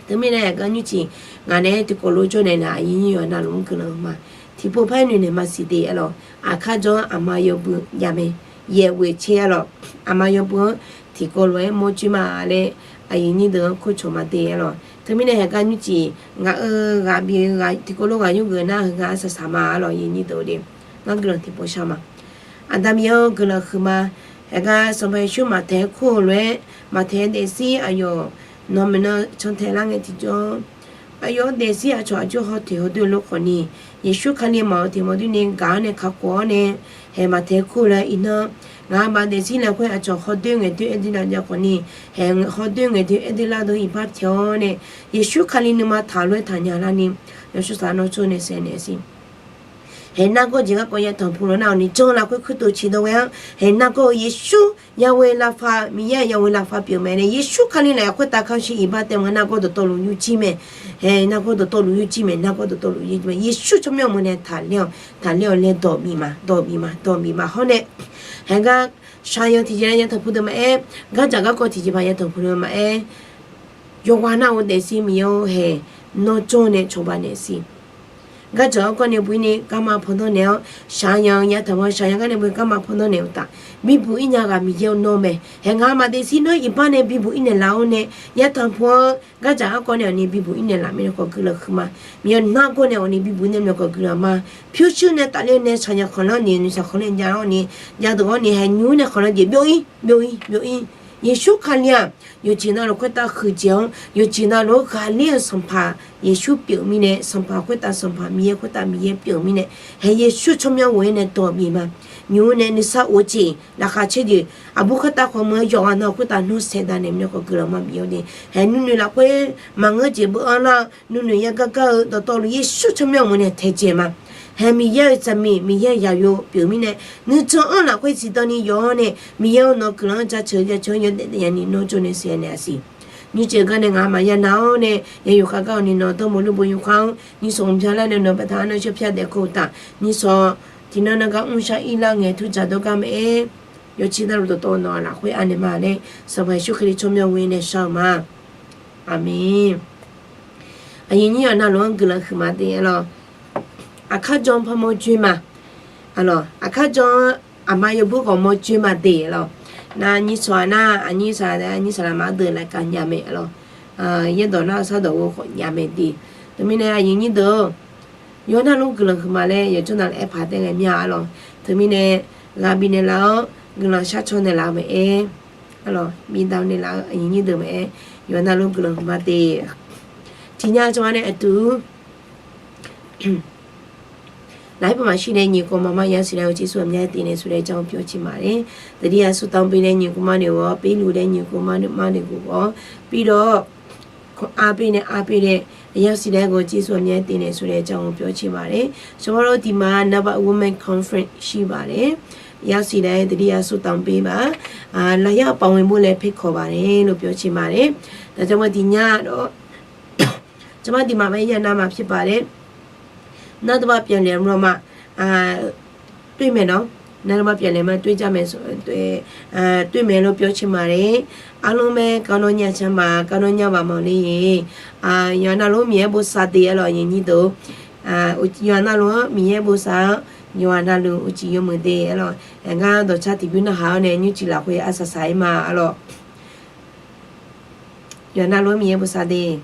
Teumirnae haeq gar nymrcif ngaq nae-aer tiqkawv lof jawr naeq nar, aqyuif nyir yawqha navluf-anr guiqlanq huiqma. Tiqpov paer noeq naeq ma siq de arlawr. Aqkar jawr-anr aqma yawbui jav mae. Yaef ghoeq tser arlawr. Aqma yawbui-anr tiqkawv lof-aer mawrjoer ma laer, aqyuif nyir deuq-anr kur cawq ma de arlawr. Teumirnae haeq gar nymrcif ngaq-euq ghaq bif-eu tiqkawv lof ghaq yurgeuf nar heughaq-anr saqsaq ma arlawr, aqyuif nyir deuq-or de. Ngar guiqlanq tiqpov shar ma. Aqda Miqyaer-or guiqlanq huiqma. Haeq gar Sanqpaq Yeqsur Maqtaeq-anr kur-eu lof-aer, Maqtaeq daefzir aqyawf nawq maeqnan cantae lar ngae tiqjawr, aqyawf-anr daefzir aqcawq aqjox hawteq hawdoer lof khawfni, Yeqsur Kali mawf-eu tiq mawf doer ni gaq-awr nae kakhof-awr nae, haeq Maqtaeq kur-eu laer iqnan, ngaq-euq baq daefzir lafkhoer aqcawq hawdoer ngaeqdoer aer doer lar jav khawfni, haeq hawdoer ngaeqdoer aer doer lar deuq iqbax pyaeq-awr nae, Yeqsur Kali nuima taq lof-aer taqnya larni, yawshawr saflar nawr tsov nae saev naeq siq. Haeq nargawr jeq garkawv yatanq puq lof nar-awq ni jan lafkhoer kuirtof ciqdov ghae-anr, haeq nargawr-eu Yeqsur Yahweh Rapha, Miqyaer-euq Yahweh Rapha pyeuf mae nae, Yeqsur Kali lafyaq khoertav kamq shir iqbax taef maqngeur nargawr dawqtawvluf yurjir mae. Haeq nargawr dawqtawvluf yurjir mae, nargawr dawqtawvluf yurjir mae. Yeqsur tsawrmyanr mawr nae taqler-awq, taqler-awq laer dawq bif ma, dawq bif ma, dawq bif ma. Hawr nae, haeq gar shaqyanq tiqjeq yatanq puq deuq maqaer, gardzaq garkawv tiqjeq paq yatanq puq deuq maqaer, yawqghaq nar-euq daefzir Miqyaer-or haeq, nawr jawr nae cawba naeq siq. Gardzaq garkawv nae buq-ir ni garma pandanr naeq-awr, shaqyanq yatanq ma shaqyanq gar nae buq-ir garma pandanr naeq-eu taf. Bibuq-ir nya ghaq Miqyaer-eu nawr mae. Haeq ngaq-euq baq daefzir nawr iqbax nae bibuq-ir naeqlaf-awr nae, yatanq puq-anr gardzaq garkawv nae awqni bibuq-ir naeqlaf mirnae khawf guiqlanq huiqma. Miqyaer nargawr nae awqni bibuq nae mirnae khawf guiqlanq ma. Pyurshuir nae tafler-eu nae shaqyanq khanqlanr ni nuisaq khanqlanr jav-awr ni, jav deuq-awr ni haeq nymr nae khanqlanr jeq byov-ir byov-ir byov-ir. Yeqsur Kali-aq, yawqjeq navluf khoertav huiqdzaeq-awr, yawqjeq navluf-anr ghaqler-eu Sanqpaq Yeqsur pyeuf-eu mirnae, Sanqpaq khoertav Sanqpaq, Miqyaer khoertav Miqyaer pyeuf-eu mirnae, haeq Yeqsur tsawrmyanr ghof-ir nae dawq bif ma. Nymq-mr nae nuisar of jeq laqkhaq caer jeq, aqbur khoertav khawf meuq-eu yawqghaq navluf khoertav nawr saeqdav naeq mirnae khawf guiqlanq ma Miqyaer-or de. Haeq nuinoeq lafkhoer maqngeur jeq beu-anr lar-eu nuinoeq yagar gar-eu dawqtawvluf Yeqsur tsawrmyanr ghof-ir nae taeq dzaeq ma. Haeq Miqyaer-euq zaqmiq, Miqyaer-euq zaqyo pyeuf-eu mirnae, nuijan-anr lafkhoer siqdan ni yawq-awr nae, Miqyaer-or nawq-eu guiqlanq-anr jaceuq jaceuq-anr yawdaef daef yaf ni nawr jawr nae saeq naeq-a siq. Nymrcif gar nae ngaq-euq maqya nav-awr nae, yawqkhav gar awqni nawq-eu dawrmawq lorbo yawqkhav-anr nyiqsawq mqbya lar nae nawq-eu baqda-anr nawr shawr pyar daef keuv-eu taf. Nyiqsawq tiqnan nan gar mrshar ir lar ngae tur dzaq dawr gar maqaer, yawtsir navluf dawqtawv nawq-aq lafkhoer anaeq ma laer, Sanqpaq Yeqsur Kali tsawrmyanr ghoe nae shar-eu ma. Aqmeq. Aqyuif nyir yawqha navluf-anr guiqlanq huiqma de aer lawq. Aqkar jan-eu pamawr joer ma. Aqlawq, aqkar jan-eu aqma yawbur khawf mawr joer ma de aer lawq. Nar nyir sawq-a nar, aqnyir saqlaq, aqnyir saqlaq ma deuq laqkav nya mae aer lawq. Yaerdawq nar sardawq ghoe khawf nya mae de. Teumirnae aqyuif nyir deuq-or, yawqha navluf guiqlanq huiqma laer yawqjawr navluf aerpaq taef ngae mir-a aer lawq. Teumirnae ghaq bifnaeq laf-awr guiqlanq sharcaw naeqlaf-eu maqaer, aer lawq, bidaq naeqlaf-eu aqyuif nyir deuq maqaer, yawqha navluf guiqlanq huiqma de. Tiqnya tsawrma nae aqtuq lafkhoer paqmaqshir nae nyiq kov maqma yasiq laer-eu Jeqsur aqmyan-aer tiv naeq sur laer janr-eu pyawr ciq ma laer. Taqdir yasuq tanqbi nae nyiq kov ma noeq-awr, pirluf nae nyiq kov ma noeq ma noeq guf-awr, pirlawr, arpir nae arpir nae yasiq laer ghoe Jeqsur aqmyan-aer tiv naeq sur laer janr-eu pyawr ciq ma laer. Sawrmar lor tiq ma number one women conference shir baq laer. Yasiq laer taqdir yasuq tanqbi baq, lafyar paf-aer bur laer paerkawq baq laer lor pyawr ciq ma laer. Daqjawr ma tiqnya lawr, jawrma tiq ma maqaer ya navmaqpyeuf baq laer. Nar teubar pyeuflaeq mr-awr ma, toer maeq nawr, nar teubar pyeuflaeq ma toer jar mae, toer mae lor pyawr ciq ma laer. Arlawr mae kavnawr nya ca ma, kavnawr nya baq mawf le-eq. Yawqha navluf-anr Miqyaer bosav de aer lawq, aqyuif nyir deuq. Yawqha navluf-anr Miqyaer bosav-awr, yawqha navluf uqcif yawmuiq de aer lawq. Aqgar dawqcar tiqbymr narhaq-awr nae nymrcif lafkhoer arsaq saq-ir ma aer lawq. Yawqha navluf-anr Miqyaer bosav de.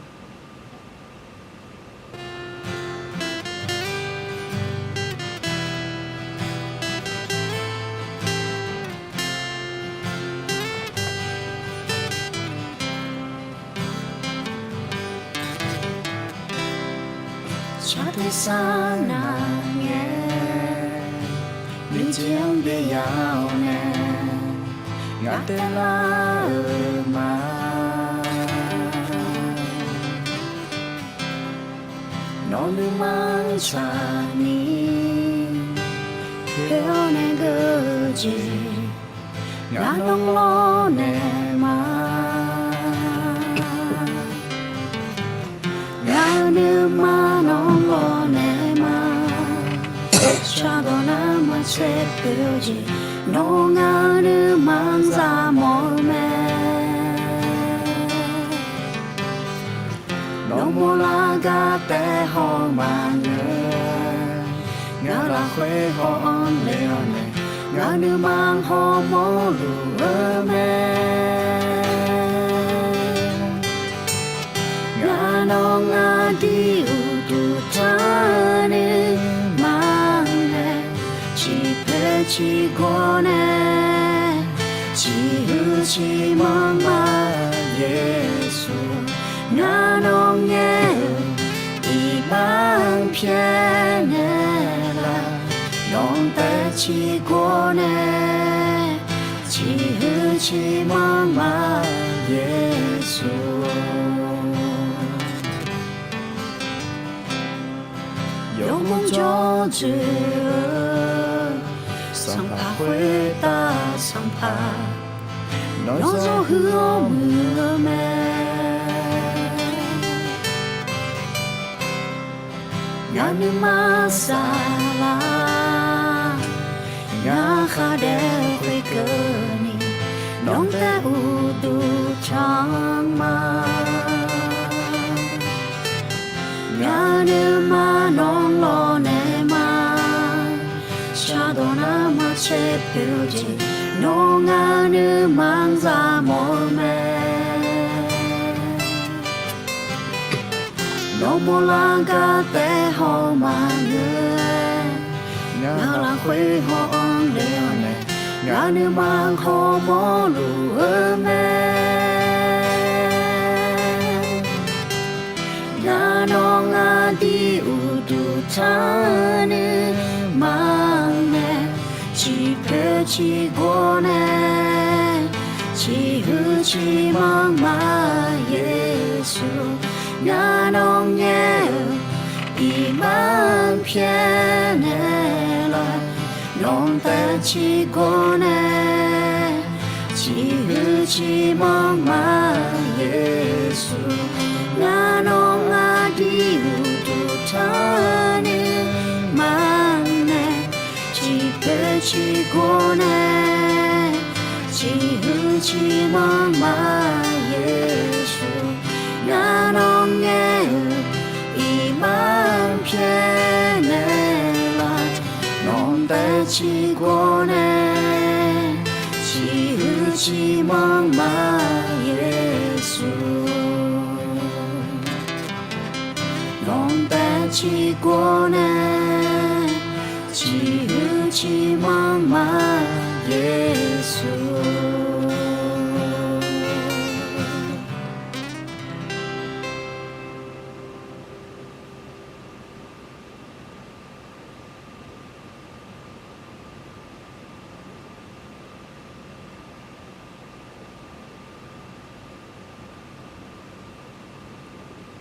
Sar tersar nar ngae, nuijeq-anr byav-awr nae, ngaq taev lar-eu ma. Nawr nuima-anr tsaqni, poer-awr nae geur-eu jeq, ngaq nawr lawrnaeq ma. Ngaq-euq nuima nawr lawrnaeq ma. Shardawq nar maqtser poer-eu jeq, nawr ngaq-euq nuima-anr zaq mawf-eu mae. Nawr mawrlar gar taef haw maqngeur. Ngaq lafkhoer haw-anr le-awr nae, ngaq nuima hawmawr luf-eu mae. Ngaq nawq ngaq dir uqduq tanr nuima nae, ciqpoeq ciqgawr nae, ciqhuiq ciqmanr ma Yeqsur. Ngaq nawq ngaer-eu iqbax-anr pyaeqnaeq laf, nawq taev ciqgawr nae, ciqhuiq ciqmanr ma Yeqsur. Yawmuiq jawr dzoeq-eu Sanqpaq khoertav Sanqpaq, nawr zawr huiq-awr muiq-eu mae. Ngaq nuima saflar, ngaq khar daef khoerkeuvni, nawq taev uqduq tanr ma. Ngaq nuima nawr lawrnaeq ma. Shardawq nar maqtser poeq-eu jeq, nawr ngaq nuima-anr zaq mawf-eu mae. Nawr mawrlar gar taef haw maqngeur. Ngaq lafkhoer haw-anr le-awr nae, ngaq nuima hawmawr luf-eu mae. Ngaq nawq ngaq dir uqduq tanr nuima nae, ciqpoeq ciqgawr nae, ciqhuiq ciqmanr ma Yeqsur. Ngaq nawq ngaer-eu iqbax-anr pyaeqnaeq laf, nawq taev ciqgawr nae, ciqhuiq ciqmanr ma Yeqsur. Ngaq nawq ngaq dir uqduq tanr nuima nae, ciqpoeq ciqgawr nae, ciqgawr nae, ciqhuiq ciqmanr ma Yeqsur. Nawq-anr taef ciqgawr nae, ciqhuiq ciqmanr ma Yeqsur.